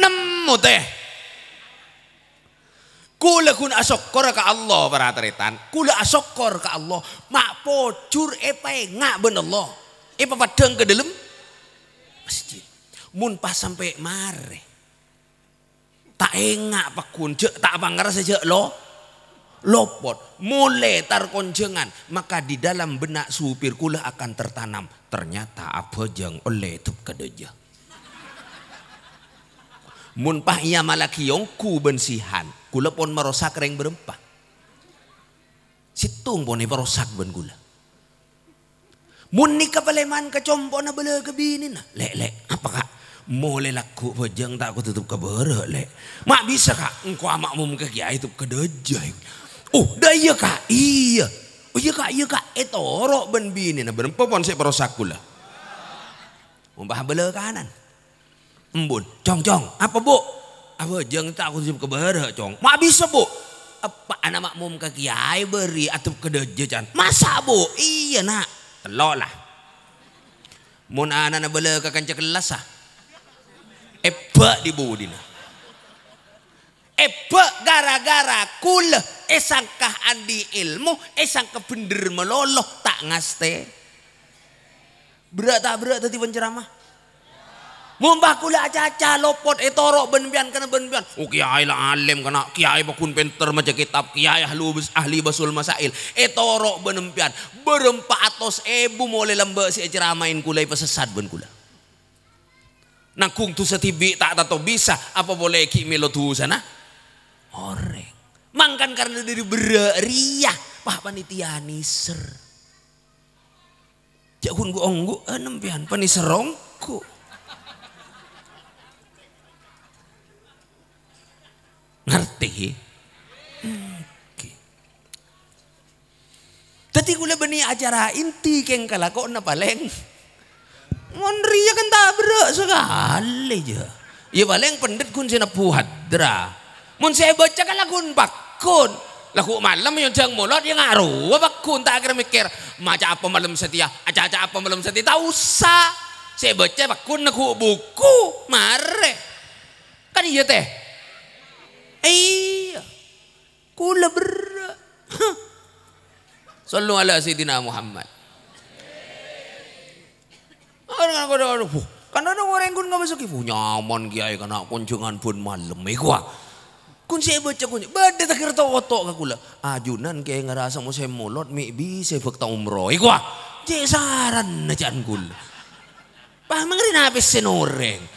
Nemmo, tè. Kaulâ ghun asokkor ka Allah, para tarètan. Kaulâ asokkor ka Allah, ma' pojhur èpaènga' bân Allah. Èpapaddhâng ka dâlem masjid. Mon pas sampè' marè, ta' ènga' pagghun, jhâ' ta' pangarsa jhâ' lo-, lopot. Molè tarkonjhângan, maka di dalam benak supir kaulâ akan tertanam, "Ternyata abhâjâng ollè dâp ka dâjâ." Mon pas èamallaghi ongghu bân sihan, kaulâ pon marosak rèng bârâmpa. Sèttong pon èparosak bân kaulâ. Mon nèka palèman ka compo'na bâlâ ka binèna, "Lè', Lè', apa, Ka'? Molè lagghu' bhâjâng ta' kodhu dâp ka bârâ', Lè'?" "Ma' bisa, Ka', engko' ama'mom ka kèyaè dâp ka dâjâ." "Oh, dâ' iyâ, Ka', iyâ." "Oh, iyâ, Ka', iyâ, Ka'." Ètoro' bân binèna, bârâmpa pon sè èparosak kaulâ. Mon pas bâlâ kanan. Embun, "Cong, Cong, apa, Bu'?" "Abhâjâng ta' kodhu dâp ka bârâ', Cong." "Ma' bisa, Bu'?" "Eppa'na ma'mom ka kèyaè bâri' adâp ka dâjâ, can." "Masa, Bu'?" "Iyâ, Na'." Tello' la. Mon ana'na bâlâ ka kanca kellassa, èbâ' dhi-budhina. Èbâ' gara-gara kaulâ èsangka andi' èlmo, èsangka bhendher malolo, ta' ngastè. Berrâ' ta' berrâ' dhâddhi penceramah? Mon pas kaulâ acaca lopot ètoro' bân pèyan, kana bân pèyan, "Oh, kèyaè la alim, kana kèyaè pagghun pènter maca kètab, kèyaè ahlu bas-, ahli basul masail." Ètoro' bân pèyan, bârâmpa atos èbu molè lambâ' sè èceramain kaulâ èpasessat bân kaulâ. Nangghung dhusa dhibi' ta' tanto bisa, apa polè ghi' mèlo dhusana orèng. Mangkana karna dhâri berrâ' rèya, pas panitia nèser. Jhâ' ghun ghu-ongghu, eh, nèmpèyan, panèser ongghu. Ngartè, ghi? Oke. Dhâddhi kaulâ bânnè acara inti kèng kalakowanna palèng. Mon rèya kan ta' berrâ' sakalè, jâ. Iyâ palèng pendhet ghun sè nebbhu hadra. Mon sè èbâca kan laghun pagghun. Lagghu' malem iyâ jâng molod iyâ nga' rowa pagghun, ta' kèra mèkkèr, "Maca apa malem satèya? Acaca apa malem satèya?" Ta' osa. Sè èbâca pagghun negghu' buku. Marè. Kan iyâ, tè? Iyâ. Kaulâ berrâ'. Shallu ala Sayyidina Muhammad. Aduh, aduh, aduh, buh. Kan ana orèng ghun ngabâsaghi, "Buh, nyaman kèyaè kana konjhângan bân malem," èkowa. Ghun sè èbâca ghun bâdâ ta' kèra to'-oto' ka kaulâ. Ajunan kèyaè ngarasa mosèm molod mè' bisa bâkto umroh, èkowa. Cè' saranna ca'na kaulâ. Pas mangarè napèssèn orèng.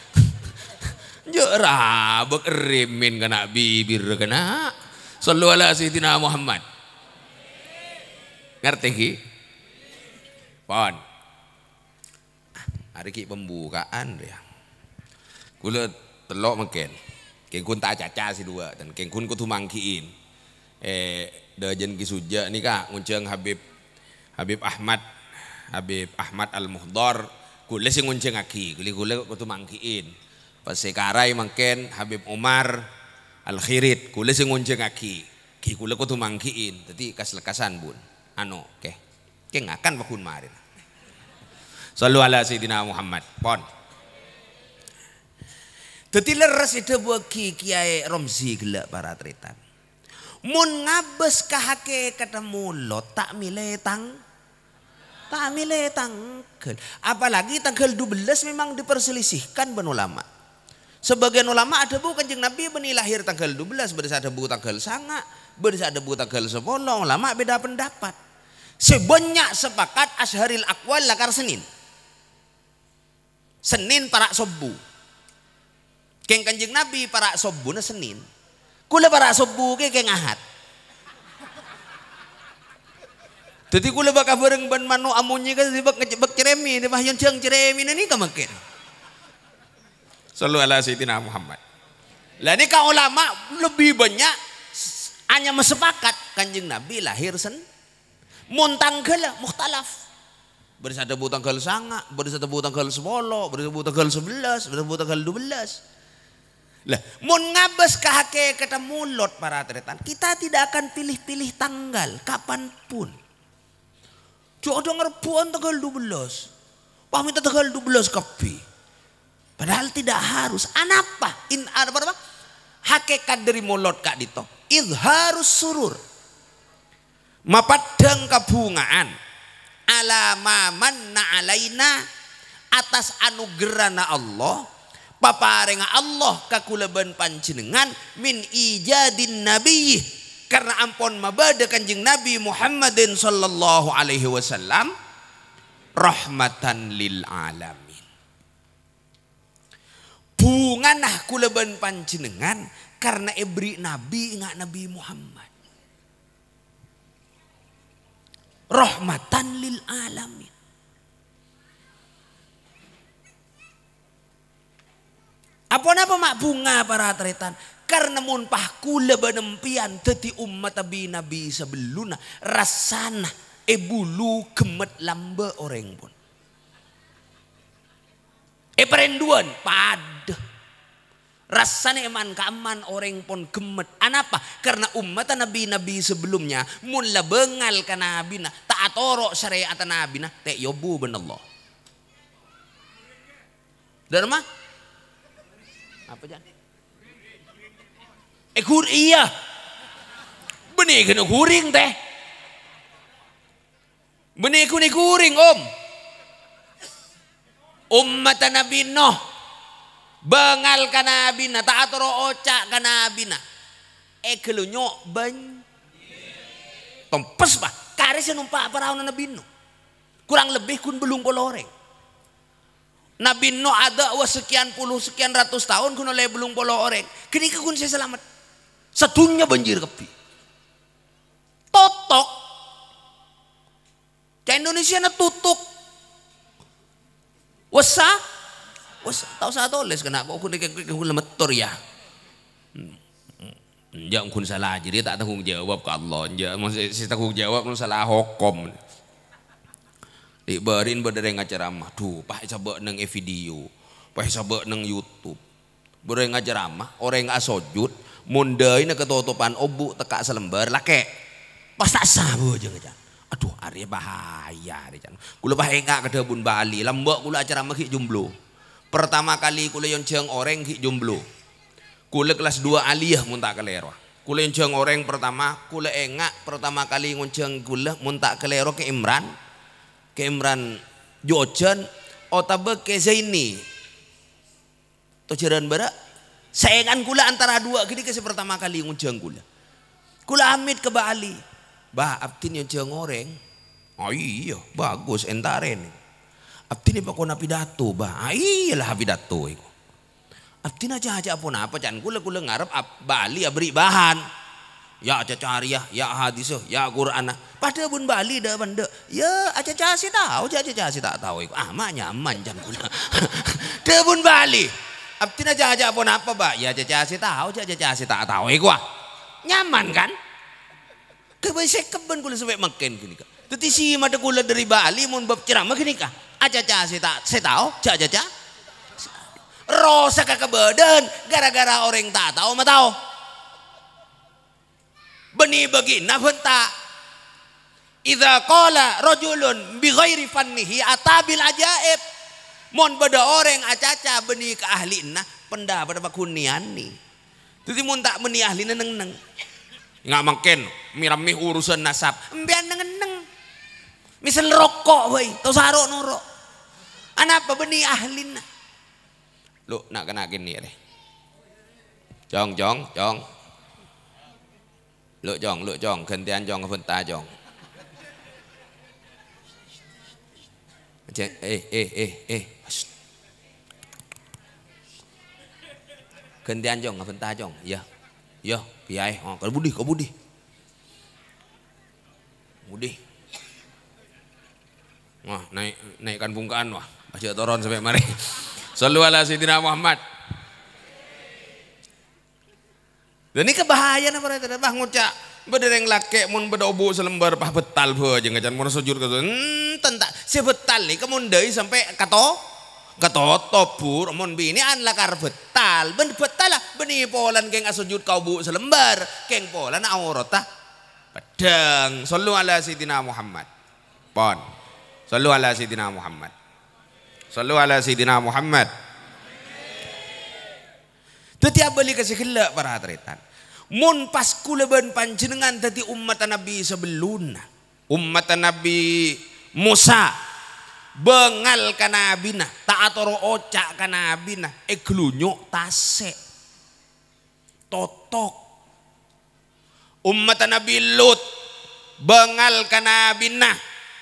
Jhâ' rabâk rimèn kana' bibirra kana'. Shallu ala Sayyidina Muhammad. Ngartè, ghi? Pon. Arèya ghi' pembukaan, rèya. Kaulâ tello' mangkèn. Kèng ghun ta' acaca sè duwâ', dan kèng ghun kodhu mangghi'in. Eh, Dâjâna Ki Suja nèka ngonjhâng Habib, Habib Ahmad, Habib Ahmad Al-Muhdhar, ghulâ sè ngonjhângaghi, ghulâ, ghulâ kodhu mangghi'in. Pas sè karai mangkèn Habib Umar Al-Khirit, ghulâ sè ngonjhângaghi, ghi ghulâ kodhu mangghi'in. Dhâddhi kas-lekkasan, bun. Anu, oke. Kè ngakan paggun marèna. Shallu ala Sayyidina Muhammad. Pon. Dhâddhi lerres èdhâbuwâghi Kèyaè Romzi ghellâ' para tarètan. Mon ngabâs ka hakèkatta molod, ta' mèlè tang-, ta' mèlè tangghâl. Apalagi tangghâl dubellâs memang diperselisihkan bân ulama. Sebagian ulama adhâbu Kanjeng Nabi bânnè lahèr tangghâl dubellâs, bâdâ sè adhâbu tangghâl sanga', bâdâ sè adhâbu tangghâl sapolo, ulama bhidhâ pendapat. Sè bânnya' sepakat asharil aqwal lakar Senin. Senin para' sobbhu. Kèng Kanjeng Nabi para' sobbhuna Senin. Ghulâ para' sobbhu kè kèng Ahad. Dhâddhi ghulâ bâ' kabhâreng bân mano' amonyè ka dhâddhi bâ' ngejjhek bâ' cerèmè, dhâddhi bâ' yonjhâng cerèmèna nèka mangkèn. Shallu ala Sayyidina Muhammad. Lah nèka ulama lebbi bânnya' s-, anyama sepakat Kanjeng Nabi lahèr Sen-, Mon tangghâl, mukhtalaf. Bâdâ sè adhâbu tangghâl sanga', bâdâ sè adhâbu tangghâl sapolo, bâdâ sè adhâbu tangghâl sabellâs, bâdâ sè adhâbu tangghâl dubellâs. Lah, mon ngabâs ka hakèkatta molod, para tarètan, kita tidak akan pilih-pilih tanggal, kapan pun. Jhâ' adhâ ngarebbhuwân tangghâl dubellâs. Wah, mènta tangghâl dubellâs kabbhi. Padahal tidak harus. Anapa? In-, apa, apa? Hakikat dhâri molod ka'dinto. Izharus surur. Mapaddhâng kabhungaan. Ala ma manna alaina, atas anugerrana Allah, paparèngnga Allah ka kaulâ bân panjhennengngan, min ijadin nabiyyi, karna ampon mabâdâ Kanjeng Nabi Muhammadin sallallahu alaihi wasallam, rahmatan lil alamin. Bhungana kaulâ bân panjhennengngan karna èberri' nabi, enga' Nabi Muhammad. Rahmatan lil alamin. Aponapa ma' bhunga, para tarètan? Karna mon pas kaulâ bân empèyan dhâddhi ommatta bi-nabi sabellunna, rassana è bulu ghemmet lambâ' orèng pon. È parèndhuwân padâ. Rassana è man-ka'emman orèng pon ghemmet. Anapa? Karna ommatta nabi-nabi sabellunna, mon la bângal ka nabina, ta' atoro' sarè'atta nabina, ta' èobu bân Allah. Dâ'ramma? Apa, Jan? Eh, gur-, iyâ. Bânnè ghânna ghuring, tè. Bânnè ghun-, ghuring, Om. Ommatta Nabi Nuh. Bângal ka nabina, ta' atoro' oca' ka nabina. Èghâlunyo' bân-, tompes, Pak. Karè sè nompa' paraona Nabi Nuh. Kurang lebbi ghun bâllung polo orèng. Nabi Nuh adâ' wa sekian puluh, sekian ratus taon ghun ollè bâllung polo orèng. Ghânèka ghun sè salamet. Sadhunnya bânjir kabbhi. Totok. Ca' Indonesiana tutuk. Wessa? Wessa. Ta' osa tolès kèna, kok ghun, ghun, ghun lemettor, ya. Enjâ' ghun sala jârèya ta' tanggung jawab ka Allah. Enjâ', maksud sè tanggung jawab ghun sala hokom. Di' bâri'na bâdâ rèng acaramah. Dhu, pas èsabâ' neng è video. Pas èsabâ' neng YouTube. Bâdâ rèng acaramah, orèng asojud, mon dâina katotopan obu' tekka' salembâr, lakè'. Pas ta' sabâ' jâ' ngècan. Adhu, arèya bahaya, arèya can. Kaulâ pas enga' ka dhâbuna Bali, lambâ' kaulâ acaramah ghi' jomblo. Pertama kali kaulâ èonjhâng orèng ghi' jomblo. Kaulâ kelas dua aliyah mon ta' kalèro. Kaulâ èonjhâng orèng pertama, kaulâ enga' pertama kali ngonjhâng kaulâ mon ta' kalèro Kè Imran. Kè Imran Jojan otabâ Kè Zaini. Tojârân bârâ'. Saèngan kaulâ antara duwâ' ghânèka sè pertama kali ngonjhâng kaulâ. Kaulâ amit ka Bâ' Ali. "Bâ', abdhina èonjhâng orèng." "Oh iyâ, bagus, èntarè." "Abdhina pakona pidato, Bâ'." "Ah, iyâ la, pidato èko." "Abdhina acaca ponapa, can?" "Kaulâ, kaulâ ngarep ab-, Bâ' Ali aberri' bahan. Ya acaca arèya, ya hadissa, ya Qur'anna." Padâ bun Bâ' Ali dâ' bân dâ'. "Ya acaca sè tao, jhâ' acaca sè ta' tao èko." "Ah, ma' nyaman, can kaulâ." Dâ' bun Bâ' Ali. "Abdhina acaca ponapa, Bâ'?" "Ya acaca sè tao, jhâ' acaca sè ta' tao èko, ah." Nyaman, kan? Kebâi sèkep bân kaulâ sampè' mangkèn ghânèka. Dhâddhi sè madhâ kaulâ dhâri Bali mon bab ceramah ghânèka. Acaca sè ta-, sè tao, jhâ' acaca. Rosak kabâdâ'ân gara-gara orèng ta' tao matao. Bânnè bâgina bhânta. "Idza qala rajulun bi ghairi fannihi ata bil ajaib." Mon bâdâ orèng acaca bânnè kaahli'anna, pendapat apa ghun nèyanè? Dhâddhi mon ta' bânnè ahlina neng-enneng. Nga' mangkèn, mè-rammè urusan nasab. Empèyan neng-enneng. Misal roko' bhâi, tao saro' noro'. Anapa bânnè ahlina? Lu, na'-kana' kènè' rè. Cong, cong, cong. Lu, cong, lu, cong. Ghântèyan, cong, bhânta, cong. Jhâ-, eh, eh, eh, eh. Shh. Ghântèyan, cong, bhânta, cong. Iyâ. Iyâ, biyâ'è. Oh, ka budi, ka budi. Budi. Wah, naè', naè'kan bungka'an, wah. Ajâ' toron sampè' marè. Shallu ala Sayyidina Muhammad. Lha nèka bahayana para hadirin, bah, ngoca' bâdâ rèng lakè' mon bâdâ obu' salembâr, pas bhâttal bhâjângnga can mon sujud ka, enten ta', sè bhâttal nèka mon dâi sampè' kato-, katotop, Bu, mon binè'an lakar bhâttal, bân bhâttalla bânnè polana kèng asujud ka obu' salembâr, kèng polana aurata peddhâng. Shallu ala Sayyidina Muhammad. Pon. Shallu ala Sayyidina Muhammad. Shallu ala Sayyidina Muhammad. Dhâddhi abâli ka sè ghellâ', para tarètan. Mon pas kaulâ bân panjhennengngan dhâddhi ommatta Nabbhi sabellunna, ommatta Nabbhi Mosa, bângal ka nabbhina, ta' atoro' oca' ka nabbhina, èghâlunyo' tasè', totok. Ommatta Nabbhi Lut, bângal ka nabbhina,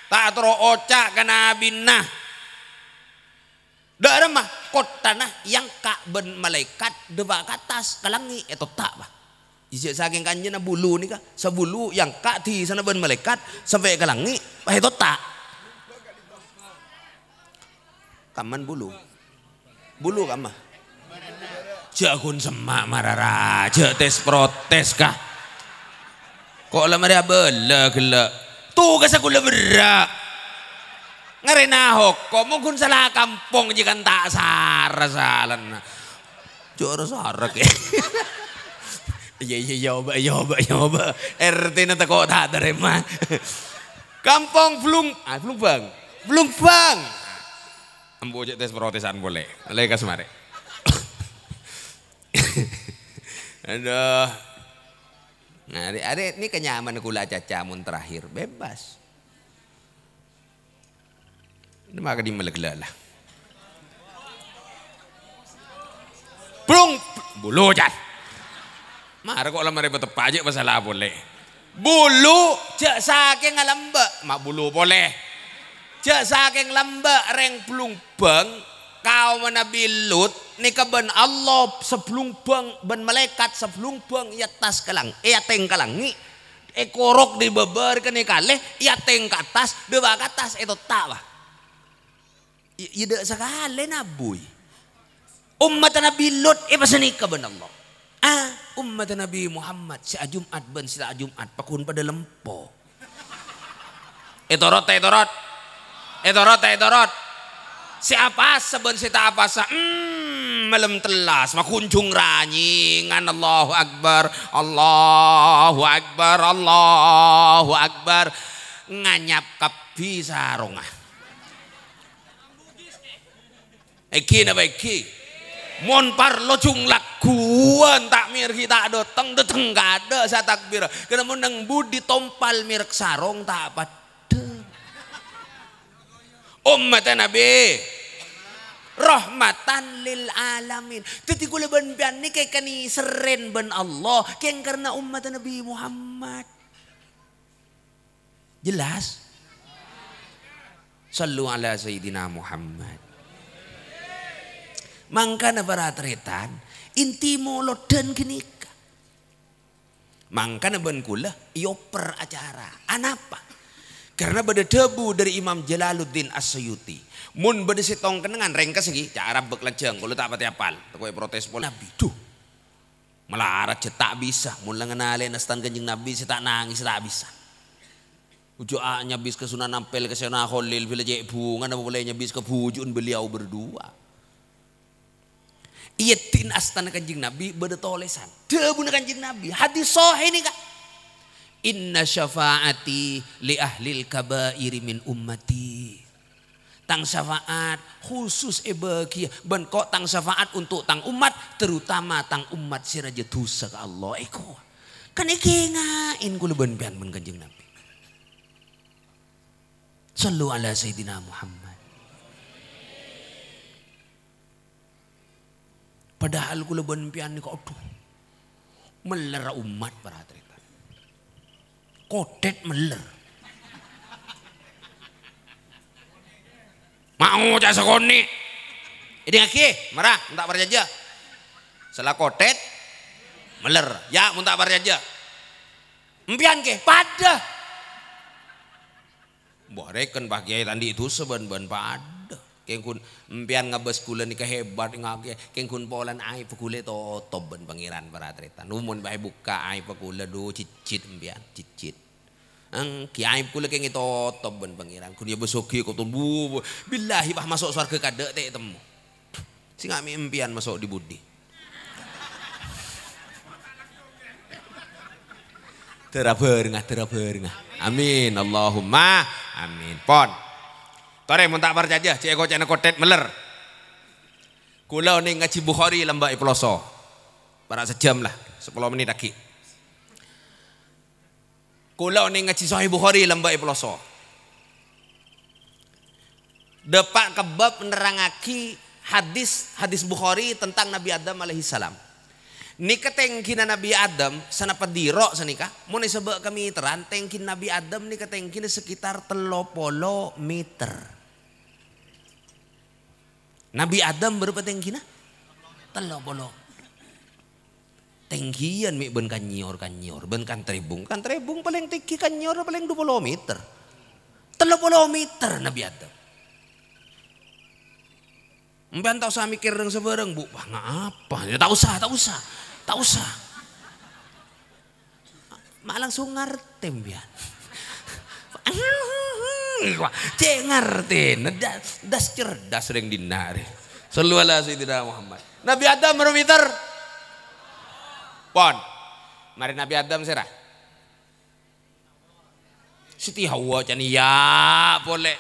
ta' atoro' oca' ka nabbhina. Dâ'remma kotthana èyangka' bân malaèkat dâpa' ka attas, ka langngè', ètotta', bâ. Iyâ, sakèng kanjâna bulu nèka, sabulu èyangka' dhisana bân malaèkat sampè' ka langngè', pas ètotta'. Kamman bulu. Bulu kamma. Jhâ' ghun semma' marara, jhâ' tes-protes, ka. Ko' la marè abâlâ ghellâ'. Tugassa kaulâ berrâ'. Ngarèna hokom, mon ghun sala kampong jhâ' kan ta' sara salana. Jhâ' ra sara, kè. Iyâ, iyâ, iyâ, obâ, iyâ, obâ, iyâ, obâ. R T-na tako' ta' tarèma. Kampong Blung-, ah, Blungbâng. Blungbâng. Embu' jhâ' tes-protesan polè. Lèkas marè. Aduh. Nah, arè', arè' nèka nyamana kaulâ acaca mon terakhir, bebas. Ini maka di malegla lah. Blung, bulu, can. Mara ko' la marè pateppa' jhâ' pasala polè. Bulu, jhâ' sakèng lambâ', ma' bulu polè. Jhâ' sakèng lambâ' rèng Blungbâng, kaomma Nabbhi Lut, nèka bân Allah sablungbâng, bân malaèkat sablungbâng è attas ka lang-, è atèng ka langngè', èkorok dâri bâbâ rèkènè kalè, è atèng ka attas, dâpa' ka attas, ètotta', bâ. Iyâ, iyâ, dâ' sakalè nabbhi. Ommatta Nabbhi Lut èpasanèka bân Allah. Ah, ommatta Nabbhi Muhammad sè ajum'at bân sè ta' ajum'at pagghun padâ lempo. Ètorot ta' ètorot? Ètorot ta' ètorot? Sè apasa bân sè ta' apasa, hmm, malem tellas, makunjung ranyèngan, Allahu Akbar, Allahu Akbar, Allahu Akbar. Nganyap kabbhi sarongnga. Èngghi napa èngghi? Mon parlo jung lagghuwân ta' mèrghi ta' dâteng, dâteng kaadâ' sè atakbir. Karna mon neng budi tompal mèrek sarong ta' paddhâng. Ommatta Nabbhi rahmatan lil alamin. Dhâddhi kaulâ bân panèka èkanèserrèn bân Allah kèng karna ommatta Nabbhi Muhammad. Jelas? Shallu ala Sayyidina Muhammad. Mangkana para tarètan, inti molodhân ghânèka. Mangkana bân kaulâ èoper acara. Anapa? Karna bâdâ dhâbu dâri Imam Jalaluddin As-Suyuti. Mon bâdâ sèttong kennengngan, rèngkes ghi, ca' Arab bâk lanjhâng, kaulâ ta' patè apal. Tako' èprotes polè. Nabbhi, duh. Malarat jhâ' ta' bisa, mon la nganalè nastan Kanjeng Nabi sè ta' nangès ta' bisa. Ojhu' a-, nyabis ka Sunan Ampel, ka Syekhona Kholil, bilâ cè' bhungana polè nyabis ka bhuju'en beliau berdua. È dhin astana Kanjeng Nabi bâdâ tolèsan. Dhâbuna Kanjeng Nabi, hadis sahih nèka, "Inna syafa'ati li ahlil kaba'iri min ummati." Tang syafaat khusus èbâgiyâ, bân ko' tang syafaat untuk tang ommat, terutama tang ommat sè rajâ dhusa ka Allah. Èko, kan èkènga'è kaulâ bân panjhennengan bân Kanjeng Nabi. Shallu ala Sayyidina Muhammad. Padahal kaulâ bân panjhennengan nèka, adhu, mellèr ommat, para tarètan. Kotet mellèr. Ma' ngoca' sakonè'. Èdingngaghi, mara, mon ta' parcajâ. Sala kotet mellèr. Yâ, mon ta' parcajâ. Empiyan, ghi, padâ. Mbah rèken, Pak Kiai, ta' andi' dhusa bân, bân padâ. Kèng ghun empiyan ngabâs kaulâ nèka hebat, ngakè, kèng ghun polana aib kaulâ totop bân Pangèran, para tarètan. Mon bâ'na bukka' aib kaulâ, dhu, jhijhit empiyan, jhijhit. Èngghi, aib kaulâ kèng ètotop bân Pangèran. Ghun èabâs soghi, koton, bu, bu. Billahi, pas maso' sowarghâ kadâ' ta' ètemmo. Sènga' mè' empiyan maso' dhi-budhi. Dârâ bhârengnga, dârâ bhârengnga. Amin. Allahumma amin. Pon. Torè, mon ta' parcajâ, cè' koca'na kotet mellèr. Kaulâ onèng ngajhi Bukhari lambâ' è Paloso. Para' sajjhâm la, sapolo mennit aghi'. Kaulâ onèng ngajhi Sahih Bukhari lambâ' è Paloso. Dâpa' ka bab nerrangngaghi hadis, hadis Bukhari tentang Nabi Adam alaihissalam. Nèka tèngghina Nabi Adam, sanapa diro' sanèka, mon èsabâ' ka mèterran, tèngghina Nabi Adam nèka tèngghina sekitar tello polo mèter. Nabi Adam bârâmpa tèngghina? Tello polo. Tèngghiyân mè' bân kanyèyor-kanyèyor, bân kantrèbung. Kantrèbung palèng tèngghi kanyèyor palèng dhu polo mèter. Tello polo mèter Nabi Adam. Empèyan ta' osa mèkkèr rèng sabârâng, Bu. Wah, ngapa? Ya, ta' osa, ta' osa. Ta' osa. Ma' langsung ngartè, empèyan. Wah, cè' ngartèna, da-, das cerdas rèng dinna' rè. Shallu ala Sayyidina Muhammad. Nabi Adam bârâmpa mèter? Pon. Marè Nabi Adam sèra? Siti Hawa can iyâ polè.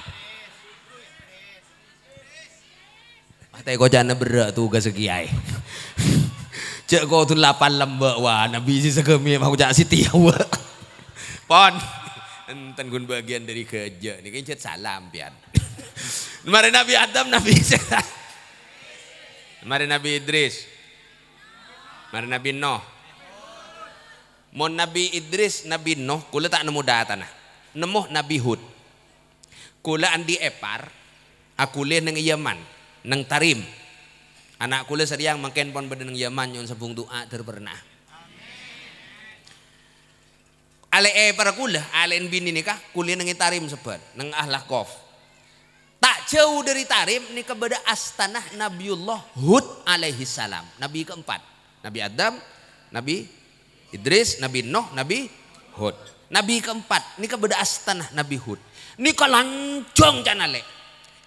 Atè koca'na berrâ' tugas kiyaè. Jhâ' kodhu lapal lambâ', wah, Nabi sè saghâmè' ma' koca' Siti Hawa. Pon. Enten ghun bagian dari ghâjâ'. Nèkè jhât salam, pian. Marè Nabi Adam, Nabi Isa. Marè Nabi Idris. Marè Nabi Nuh. Mon Nabi Idris, Nabi Nuh, kaulâ ta' nemmo dâtana. Nemmo Nabi Hud. Kaulâ andi' èpar, aghuli neng Yaman, neng Tarim. Ana' kaulâ sarèyang mangkèn pon bâdâ neng Yaman, nyo'on sambhung du'a dhâr bârna'a. Alè èpar kaulâ, alè'en binè nèka, aghuli neng Tarim sebbhân, neng Al-Ahqaf. Ta' jhâu dhâri Tarim nèka bâdâ astana Nabiyullah Hud alaihissalam, nabi keempat. Nabi Adam, Nabi Idris, Nabi Nuh, Nabi Hud. Nabi keempat nèka bâdâ astana Nabi Hud. Nèka lanjhâng ca'na lè'.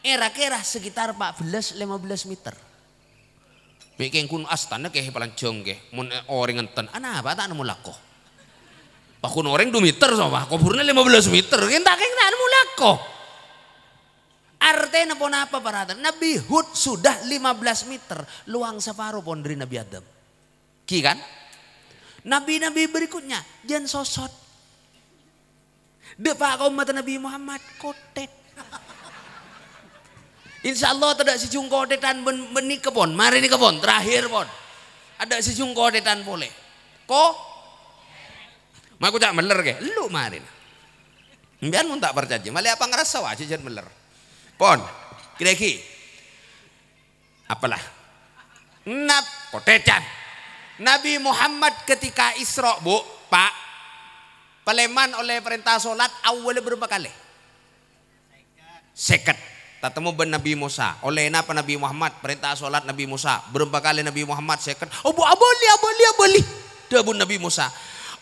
Èra-kèra sekitar empat belas lima belas meter. Mè' kèng ghun astana kè palanjhâng kè. Mon, eh, orèng enten, anapa ta' nemmo lako? Paghun orèng dua meter, sapa? Kobhurrâ lima belas meter, kèng ta', kèng ta' nemmo lako. Artèna ponapa, para hadirin? Nabi Hud sudah lima belas meter, lowang saparo pon dhâri Nabi Adam. Ghi kan? Nabi-nabi berikutnya, jhân sosot. Dâpa' ka ommatta Nabi Muhammad, kotet. Insyaallah tadâ' sè jhung kotetan bân, bân nèka pon, marè nèka pon, terakhir pon. Tadâ' sè jhung kotetan polè. Ko? Ma' koca' mellèr kè, ellu marèna. Empèyan mon ta' parcajâ, malè apa ngarassa wajib jhân mellèr. Pon, kèra-kèra. Apalah? Nab-, kotetan. Nabi Muhammad ketika Isra, Bu, Pak, palèman ollè parènta solat awwalla bârâmpa kalè? Sèket. Tatemmo bân Nabbhi Mosa. Ollè napa Nabbhi Muhammad? Parènta asolat Nabbhi Mosa. Bârâmpa kalè Nabbhi Muhammad? Sèket. Obu, abâli, abâli, abâli. Dhâbuna Nabbhi Mosa,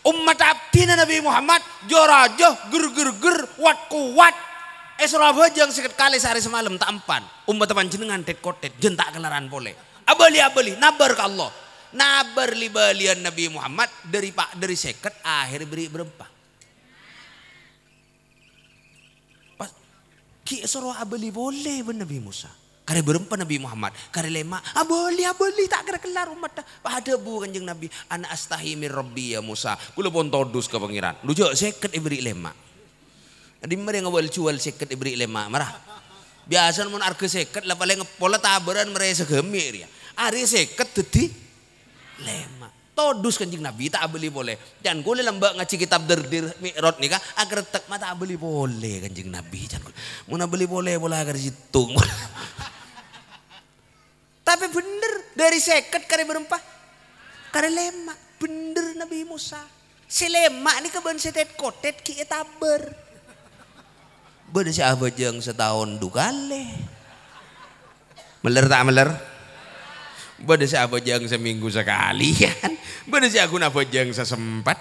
"Ommaddhâ abdhina Nabbhi Muhammad, jâ-rajâ, gher-gher-gher, wat-kowat. Èsoro abhâjâng sèket kalè saarè samalem, ta' empan. Ommaddhâ panjhennengngan tèt-kotèt, jân ta' kalaran polè. Abâli, abâli, nabâr ka Allah." Nabâr li-bâliyân Nabbhi Muhammad, dâri pa-, dâri sèket, ahèrra èberri' bârâmpa. Pas ghi' èsoro abâli polè bân Nabbhi Mosa. Karè bârâmpa Nabbhi Muhammad, karè lèma', "Abâli, abâli, ta' kèra kellar ommaddhâ." Pas adhâbu Kanjeng Nabbhi, "Ana astahi min Rabbi ya Mosa." Kaulâ pon todus ka Pangèran. Lu jâ' sèket èberri' lèma'. Dimma rè ngawal-juwal sèket èberri' lèma', mara. Biyasana mon arghâ sèket la palèng pola tabârân marè saghâmè' rèya. Arè sèket dhâddhi lèma'. Todus Kanjeng Nabbhi, ta' abâli polè. Can kaulâ lambâ' ngajhi kitab Dardir Mi'raj nèka, akarettek ma' ta' abâli polè Kanjeng Nabbhi, can kaulâ. Mon abâli polè, pola karè sèttong. Tapè bhender, dâri sèket karè bârâmpa? Karè lèma'. Bhender Nabbhi Mosa. Sè lèma' nèka bân sè tèt-kotèt ghi' ètabâr. Bâdâ sè abhâjâng sataon du kalè. Mèller ta' mèller? Bâdâ sè abhâjâng samènggu sakalèyan. Bâdâ sè aghuna abhâjâng sasempet.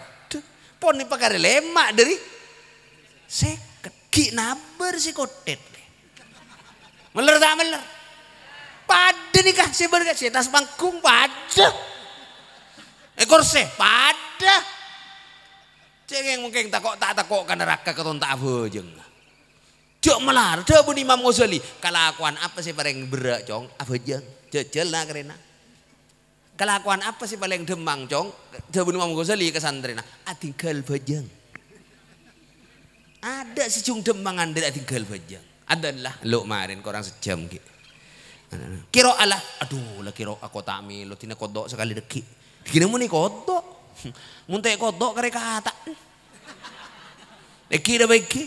Pon èpakarè lèma' dâri sèket. Ghi' nabâr sè kotèt. Mèller ta' mèller? Padâ nèka sè bâr-, sè attas panggung padâ. È korsè padâ. Cengeng mungkin tako' ta' tako' ka naraka katon ta' abhâjâng. Jâ' malar, dhâbuna Imam Ghazali, "Kalakowan apa sè parèng berrâ', Cong? Abhâjâng." Jhâjhâl na karèna. "Kalakowan apa sè palèng dhâmmang, Cong?" Dhâbuna Imam Ghazali ka santrèna, "Adhingghâl bhâjâng." Adâ' sè jhung dhâmmangan dâri adhingghâl bhâjâng. Adzan la, lo' marèn korang sajjhâm ghi'. Kiro'a la, adhu, la kiro'a kota' mèlo, dinah kodok sakalè dhâggi'. Dinah muni kodok. Mon ta' kodok karè kata'. Èngghi napa èngghi?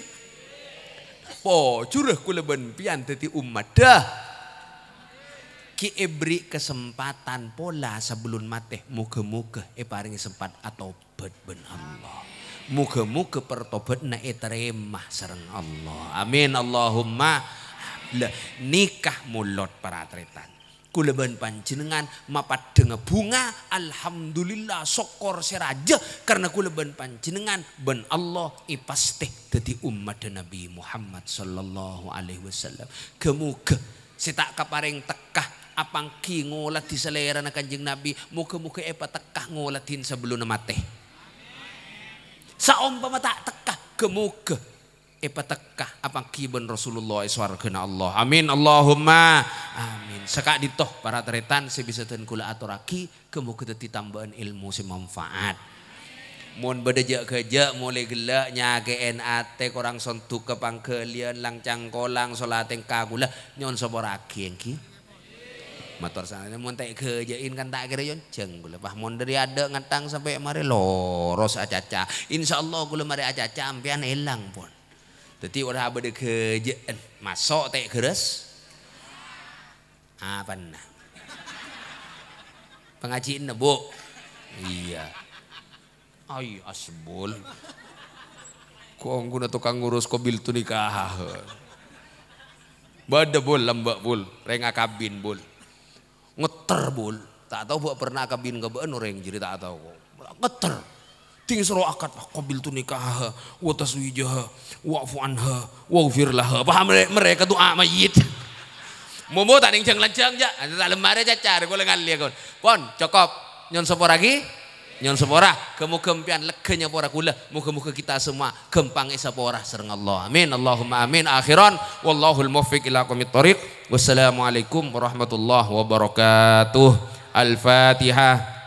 Pojhurâ kaulâ bân pèyan dhâddhi ommaddhâ. Ghi' èberri' kasempatan pola sabellun matè. Moghâ-moghâ èparèngè sempat atobhât bân Allah. Moghâ-moghâ partobhâdhânna ètarèma sareng Allah. Amin, Allahumma. La, nèka molod para tarètan. Kaulâ bân panjhennengngan mapaddhângnga bhunga, alhamdulillah, sokkor sè rajâ, karna kaulâ bân panjhennengngan bân Allah èpastè dhâddhi ommaddhâ Nabbhi Muhammad sallallahu alaihi wasallam. Ghâ-moghâ sè ta' kaparèng tekka apangghi ngoladhi salèrana Kanjeng Nabbhi, moghâ-moghâ èpatekka ngoladhi sabellunna matè. Saompama ta' tekka, ghâ-moghâ èpatekka apangghi bân Rasulullah è sowarghâna Allah. Amin, Allahumma amin. Saka'dinto para tarètan sè bisa dân kaulâ atorraghi, ghâ-moghâ dhâddhi tambâ'ân èlmo sè manfaat. Mon bâdâ jhâ'-ghâjhâ' molè ghellâ' nyakè'è atè, korang sondhughâ pangghâliyân, lang-cangkolang, solatèng ka kaulâ, nyo'on sapora'aghi, èngghi. Mator sanèka, mon ta' èghâjâ'in kan ta' kèra èyonjhâng kaulâ. Pas mon dâri adâ' ngattang sampè' marè loros acaca. Insyaallah kaulâ marè acaca ampèyan èlang pon. Dhâddhi ora bâdâ ghâjâ'ân. Maso' ta' ghârâs? Apana? Pangajiânna, Bu? Iyâ. Ai, asbul. Kok ongguna tokang ngurus qabiltu nikah. Bâdâ, Bul, lambâ', Bul. Rèng akabin, Bul. Ngetter, Bul. Ta' tao bâ' pernah akabin ka bâ'na orèng jârèya ta' tao kok. Ngetter. Ding soro akad, "Qabiltu nikahaha, wa tazwijaha, wa'fu anha, waghfir laha." Paham, merè-, mereka doa mayit. Momo ta' nèng jhâng-lanjhâng, jâ'. Ta' lem marè cacar, kaulâ ngalèya, kon. Pon, cokop. Nyo'on sapora'aghi. Nyo'on sapora, ghâ-moghâ sampèyan lega nyapora kaulâ. Moghâ-moghâ kita semua ghâmpang èsapora sareng Allah. Amin. Allahumma amin. Akhiran, wallahul muwaffiq ila aqwamit thoriq. Wassalamualaikum warahmatullahi wabarakatuh. Al-Fatihah.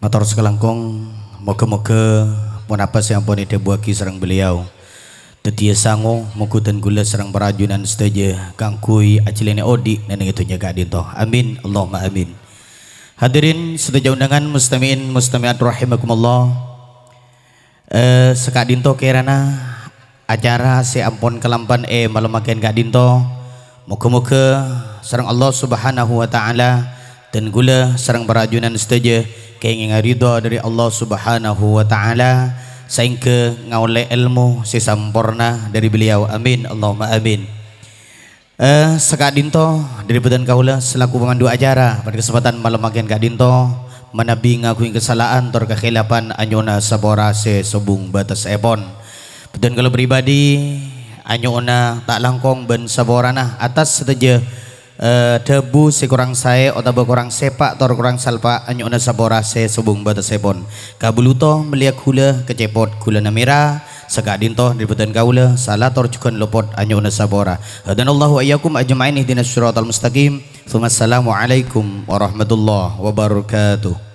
Mator sakalangkong, moghâ-moghâ ponapa sè ampon èdhâbuwâghi sareng beliau. Dhâddhiyâ sango, mongghu dân kaulâ sareng para ajunan sadhâjâ kaangghuy ajhâlânè odi' neng è dhunnya ka'dinto. Amin, Allahumma amin. Hadirin sadhâjâ undangan, mustami'in, mustami'at rahimakumullah. Eh, saka'dinto kèrana acara sè ampon kalampan è malem maghin ka'dinto. Moghâ-moghâ sareng Allah Subhanahu wa Ta'ala, dân kaulâ sareng para ajunan sadhâjâ kèngènga ridho dhâri Allah Subhanahu wa Ta'ala, saèngghâ ngaollè èlmo sè samporna dhâri beliau. Amin, Allahumma amin. Eh, saka'dinto dhâri bhâdhân kaulâ selaku pemandu acara, pada kesempatan malem maghin ka'dinto, manabi ngaghungè kasala'an tor kakhilafan, anyo'ona sapora sè sobung bâtessèpon. Bhâdhân kaulâ pribadi, anyo'ona ta' langkong bân saporana atas sadhâjâ, eh, dhâbu sè korang saè otabâ korang sèpa' tor korang salpa', anyo'ona sapora sè sobung bâtessèpon. Kabulutto mellèya ghulâ, kacepot ghulâna mèra, saka'dinto dhâri bhâdhân kaulâ, sala tor jhughân lopot, anyo'ona sapora. Hadanallahu wa iyyakum ajma'in ihdinas siratal mustaqim. Tsummassalamualaikum warahmatullahi wabarakatuh.